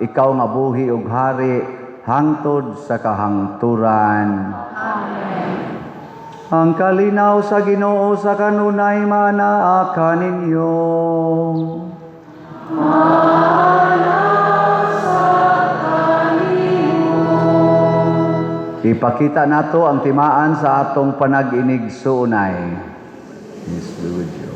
ikaw nga buhi ug hari hangtod sa kahangturan. Ang kalinaw sa Ginoo sa kanunay manaa kaninyo. Ipakita nato ang timaan sa atong panag-inigsuonay. Peace be with you.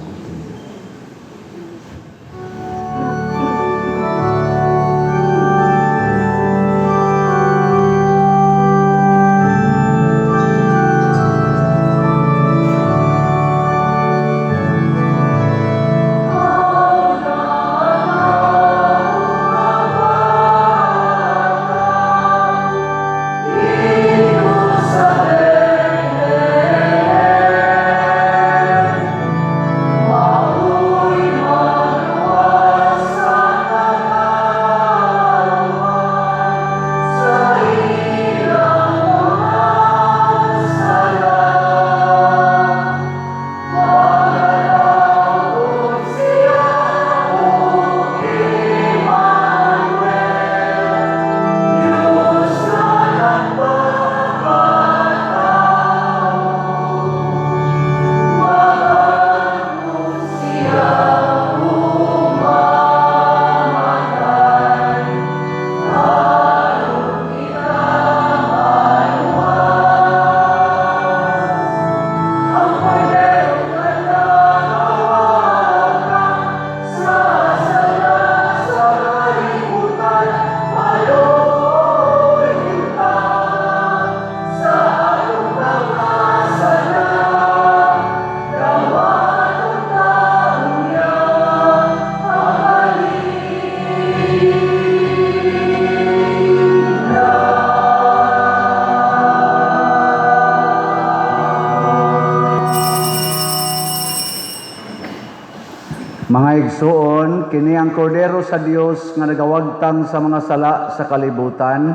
Mga igsuon, kini ang kordero sa Dios nga nagawagtang sa mga sala sa kalibutan.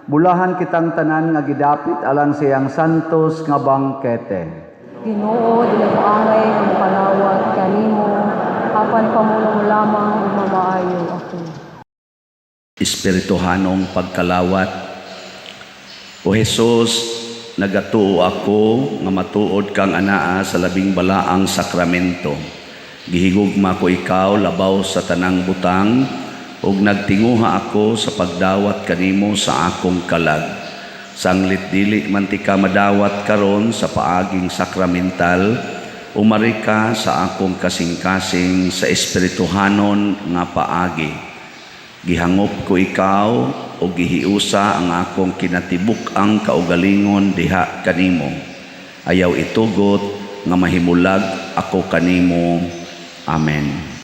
Bulahan kitang tanan nga gidapit alang sa iyang santos nga bangkete. Ginoo, dili ko angay nga mokalawat kanimo, apan pamulong lamang ug mamaayo ako. Espirituhanong pagkalawat. O Jesus, nagatuo ako nga matuod kang anaa sa labing balaang sakramento. Gihigugma ko ikaw labaw sa tanang butang ug nagtinguha ako sa pagdawat kanimo sa akong kalag. Sanglit dili man tika madawat karon sa paaging sakramental, umari ka sa akong kasing-kasing sa espirituhanon nga paagi. Gihangop ko ikaw o gihiusa ang akong kinatibuk-ang kaugalingon diha kanimo. Ayaw itugot nga mahimulag ako kanimo. Amen.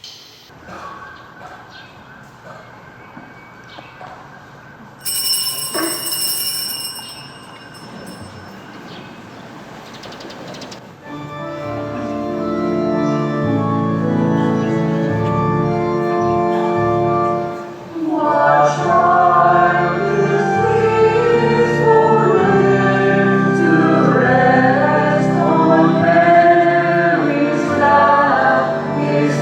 Is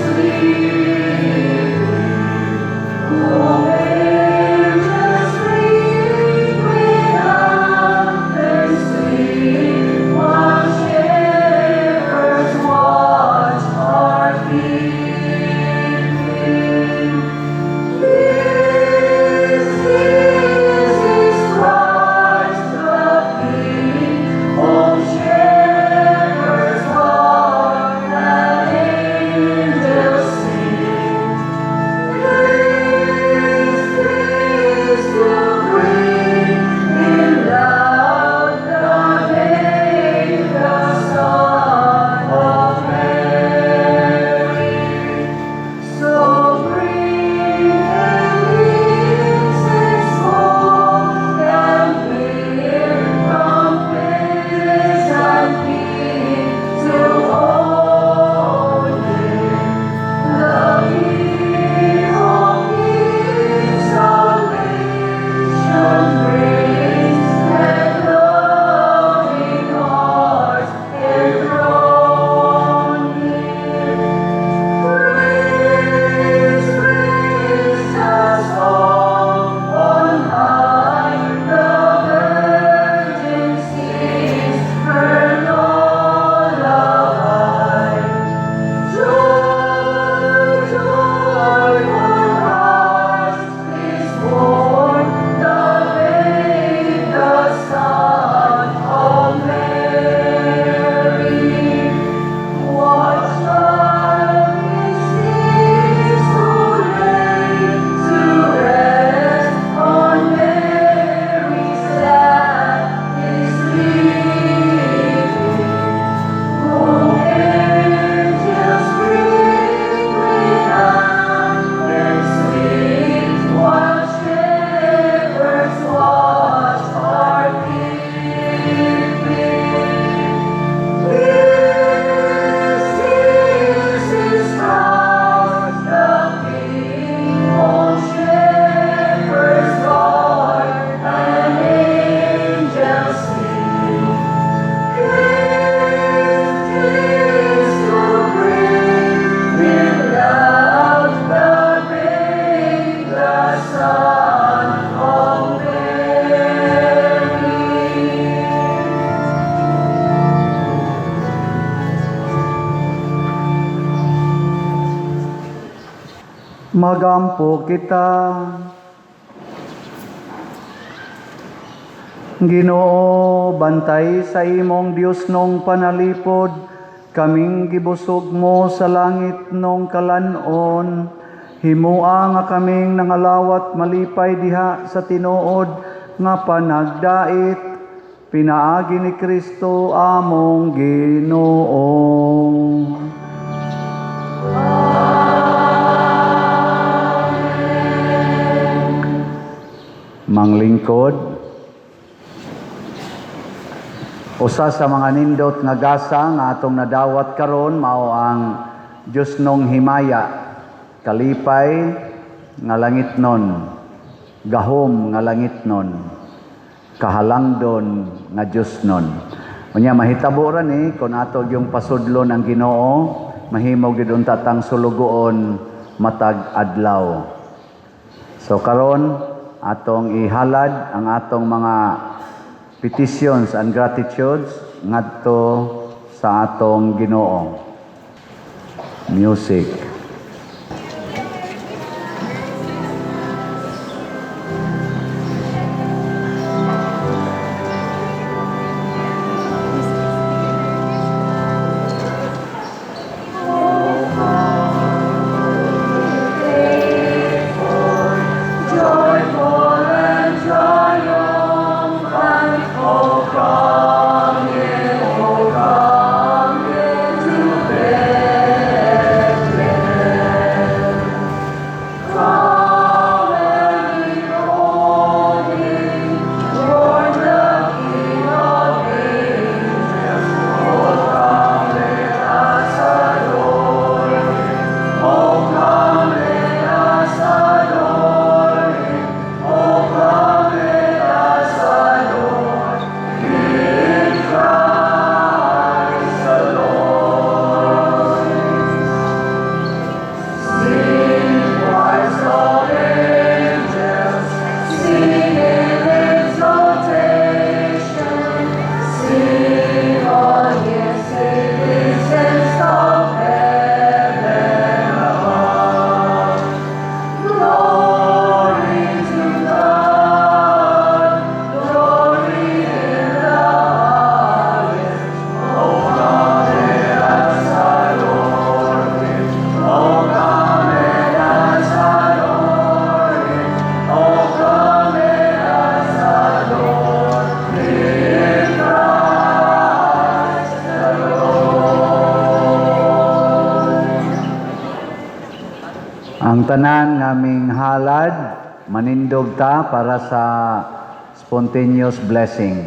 Magampo kita. Ginoo, bantay sa imong Diosnong panalipod, kaming gibusog mo sa langitnong kalan-on. Himua nga kaming nangalawat malipay diha sa tinuod nga panagdait, pinaagi ni Kristo among Ginoo. Manglingkod, usa sa mga nindot nga gasa nga atong nadawat karon mao ang Diosnong himaya, kalipay nga langitnon, gahom nga langitnon, kahalangdon nga Diosnon. Unya mahitabo ra ni kung ato yung pasudlon ang Ginoo, mahimo gyud unta tang sulugoon matag adlaw. So karon atong ihalad ang atong mga petitions and gratitudes ngadto sa atong Ginoo. Music. Ang tanan ngaming halad manindog ta para sa spontaneous blessing.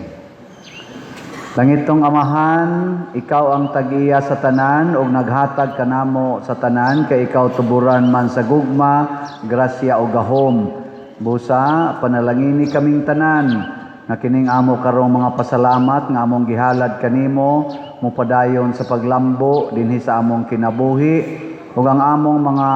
Langitong Amahan, ikaw ang tag-iya sa tanan ug naghatag kanamo sa tanan kay ikaw tuburan man sa gugma, grasya o gahom. Busa panalangini kaming tanan nga kining amo karong mga pasalamat nga among gihalad kanimo mopadayon sa paglambo dinhi sa among kinabuhi ug ang among mga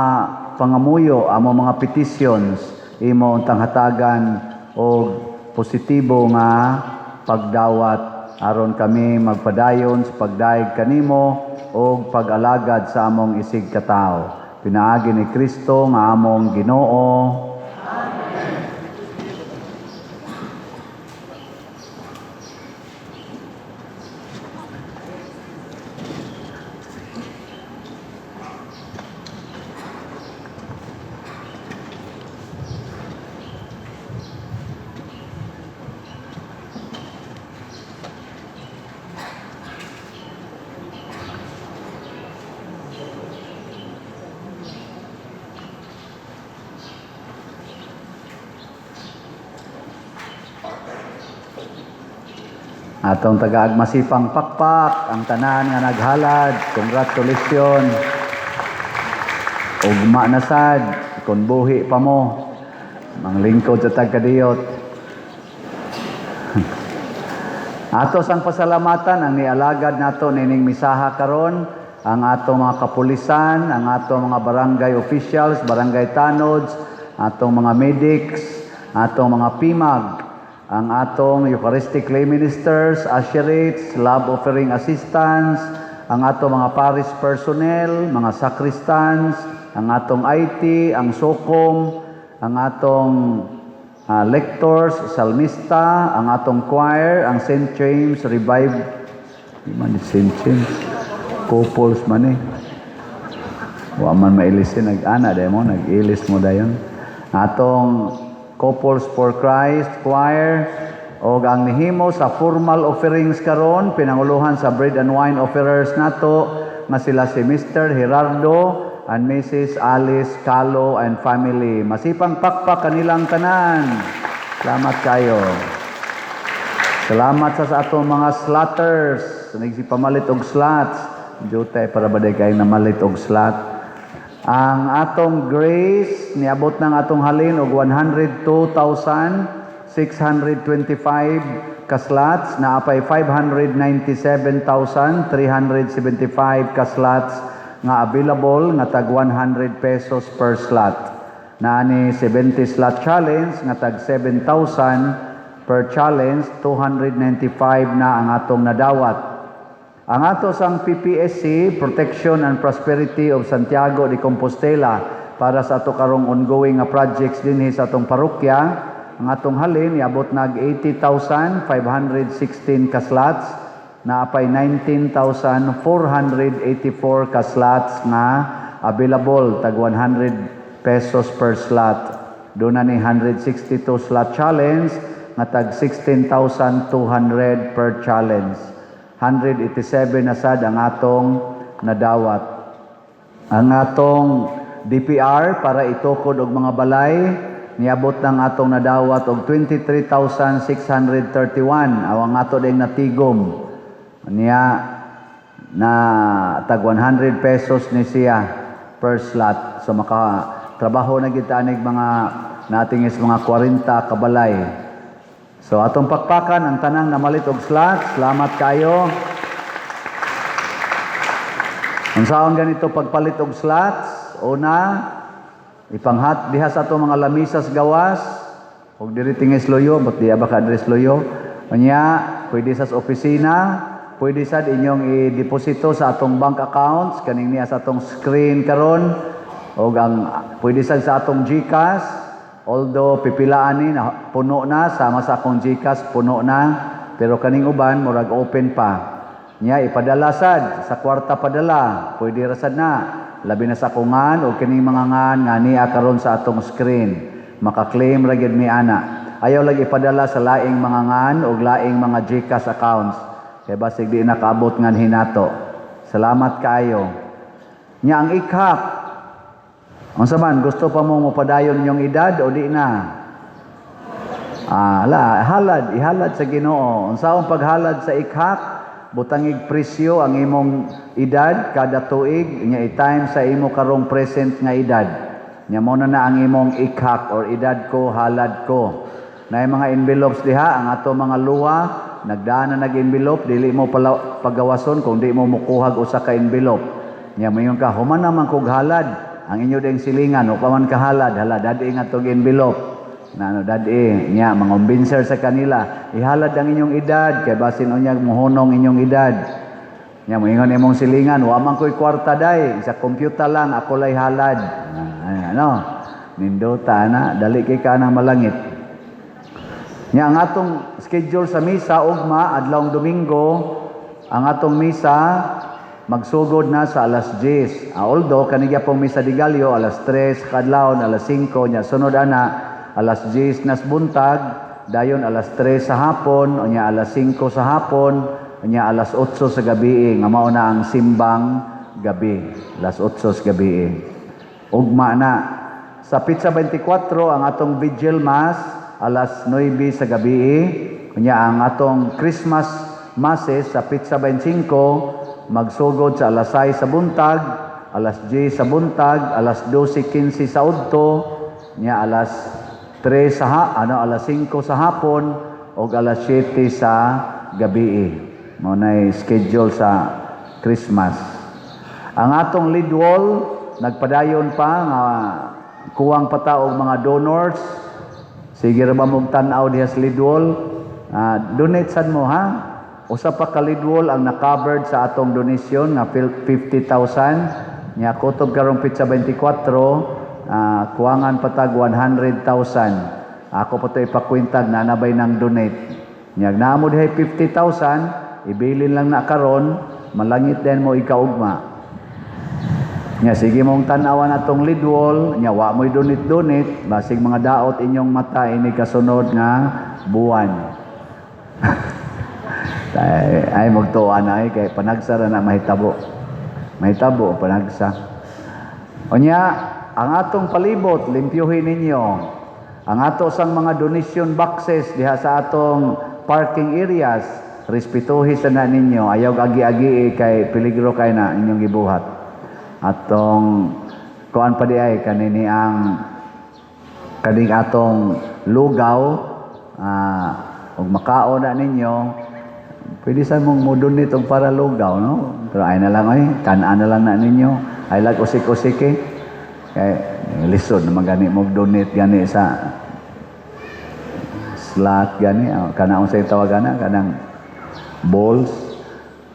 pangamuyo, among mga petitions imo untang hatagan og positibo nga pagdawat aron kami magpadayon sa pagdayeg kanimo og pag-alagad sa among isig katawo. Pinaagi ni Kristo nga among Ginoo. Atong tagaagmasipang pakpak, ang tanan nga naghalad, congratulations. Ugma na sad, kung buhi pa mo, manglingkod sa tagkadiyot. Ato sang pasalamatan ang nialagad nato nining misaha karon, ang atong mga kapulisan, ang atong mga barangay officials, barangay tanods, atong mga medics, atong mga PIMAG, ang atong Eucharistic lay ministers, usherates, love offering assistants, ang atong mga parish personnel, mga sacristans, ang atong IT, ang SOCOM, ang atong lectors, salmista, ang atong choir, ang St. James Revive, di man ni St. James, couples man eh. Wa man mailisin nag-ana dahil mo, nag-ilis mo dayon. Atong Couples for Christ Choir, og ang nihimo sa formal offerings karon, pinanguluhan sa bread and wine offerers nato nga sila si Mr. Gerardo and Mrs. Alice Calo and family. Masipang pakpak kanilang tanan. Salamat kayo. Salamat sa atong mga slotters. Nagsipamalit og slots. Jutay para ba day kayo namalit og slot. Ang atong grace niabot ng atong halin og 102,625 ka slots, naa pay 597,375 ka slots nga available nga tag 100 pesos per slot. Naa ni 70 slot challenge nga tag 7,000 per challenge, 295 na ang atong nadawat. Ang ato sang PPSC, Protection and Prosperity of Santiago de Compostela, para sa ato karong ongoing nga projects dinhi sa atong parokya, ang atong halin iabot nag 80,516 ka slots, naa pay 19,484 ka slots nga available tag 100 pesos per slot. Doon na ni 162 slot challenge nga tag 16,200 per challenge. 187 na sad ang atong nadawat. Ang atong DPR para itukod og mga balay, niabot ng atong nadawat og 23,631. Aw, ang ato ding natigom niya na tag 100 pesos ni siya per slot. So maka trabaho na gid anig mga nating is mga 40 kabalay. So atong pakpakan ang tanang namalit og slot. Salamat kayo. Unsaon ganito pagpalit og slots? Una, ipanghat diha sa atong mga lamisas gawas og diri tingis loyo, but diya ba ka address loyo? Unya, pwede sa opisina, pwede sad inyong i-deposito sa atong bank accounts kaning niya sa atong screen karon, og ang pwede sad sa atong GCash, although pipilaan ni na puno na, sama sa akong GCash puno na, pero kaning uban murag open pa. Nya ipadala sad sa kwarta padala, pwede ra sad na. Labi na sa kungan o kining mga ngan nga niya karon sa atong screen. Maka-claim ra gyud mi ana. Ayaw lang ipadala sa laing mga ngan o laing mga GCash accounts. Kay basig di nakaabot ngan hinato. Salamat kaayo. Nya ang ikhak. Unsa man, gusto pa mo mopadayon inyong edad o di na? Ah, ala, halad, ihalad sa Ginoo. Unsaon paghalad sa ikhak? Butangig presyo ang imong edad kada tuig, nya i-time sa imo karong present nga edad. Nya mo na na ang imong ikhak or edad ko, halad ko. Na mga envelopes diha ang ato mga luwa, nagdaan na nag-envelope, dili mo pala pagawason kung di mo mukuhag usa ka envelope. Nya moingon ka, "Human naman kog halad." Ang inyo ding silingan, "O pa man kahalad, hala, dadi nga tog envelope." Na ano, dadi nya mangumbinser sa kanila, ihalad ang inyong edad kay basin unya mohunong inyong edad. Nya moingon imong silingan, "Wa man ko'y kwarta day, sa computer lang ako lay halad." Ah, ano, nindota na, dali kay ka nang malangit. Nya ang atong schedule sa misa ugma, adlawng Domingo, ang atong misa magsugod na sa alas 10. Ah, although kani pong misa de Gallo alas 3 kadlawon, alas 5, nya sunod ana alas 10 nas buntag, dayon alas 3 sa hapon, unya alas 5 sa hapon, unya alas 8 sa gabi nga mao na ang simbang gabi, alas 8 sa gabi. Ugma na. Sa Petsa 24, ang atong vigil mass alas 9 sa gabi. Unya ang atong Christmas masses sa Petsa 25 magsugod sa alas 6 sa buntag, alas 10 sa buntag, alas 12:15 sa udto, nya alas 3 sa ha, ano, alas 5 sa hapon og alas 7 sa gabi. Mao nay schedule sa Christmas. Ang atong lead wall nagpadayon pa nga kuwang pa ta og mga donors. Sige ra ba mong tan-aw diha sa lead wall? Ah, donate sad mo ha. Usa pa ka lead wall ang na-covered sa atong donation nga 50,000. Nya kutob karong petsa 24, kuwangan pa tag 100,000. Ako pa to ipakwintag na nabay nang donate. Nya naa mo dihay 50,000, ibilin lang na karon, malangit din mo ikaugma. Nya sige mong tan-awan atong lead wall, nya wa mo'y donate-donate, basig mga daot inyong mata ini kasunod nga buwan. Ay, magtuwa na ay kay panagsa ra na mahitabo. Mahitabo panagsa. Unya, ang atong palibot limpyuhin ninyo. Ang ato sang mga donation boxes diha sa atong parking areas, respetuhi sa na ninyo. Ayaw agi-agi kay peligro kay na inyong gibuhat. Atong kuan pa di ay kanini ang kaning atong lugaw, ug makaon na ninyo, pwede sa mong mo-donate og para lugaw, no? Pero ay na lang ay kan-an na lang na ninyo, ay lag usik-usik eh, kay lisod naman gani mo donate gani sa slot gani, oh, kana unsay tawagan na kanang bowls.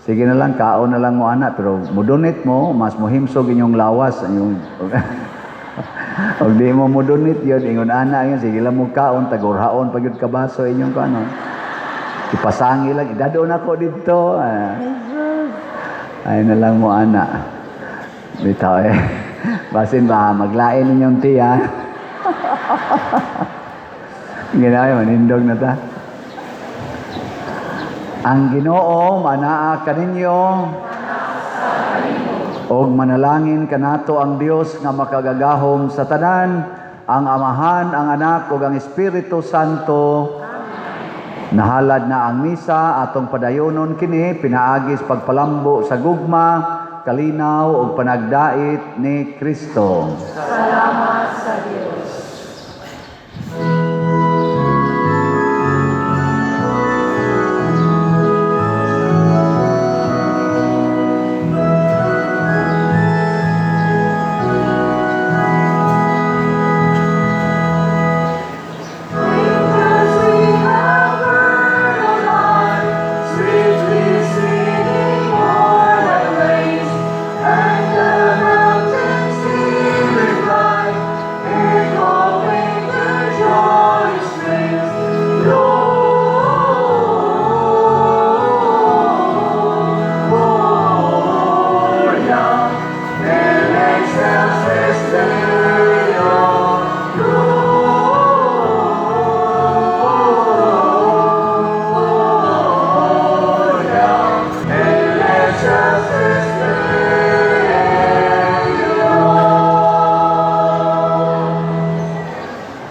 Sige na lang, kaon na lang mo ana, pero mo donate mo, mas mohimsog inyong lawas inyong. Og di mo mo donate yun, ingon ana yun, sige lang mo kaon, tagurhaon pa gyud ka baso inyong kaano. Ipasangi lang, idadon ako dito. Ah. Ay na lang mo ana. Bitaw eh. Basin ba, maglain ninyong tiya. Ginawa, manindog na ta. Ang Ginoo manaa kaninyo. Og manalangin kanato ang Dios nga makagagahom sa tanan, ang Amahan, ang Anak ug ang Espiritu Santo. Nahalad na ang misa, atong padayonon kini pinaagis pagpalambo sa gugma, kalinaw ug panagdait ni Kristo. Salamat sa Dios.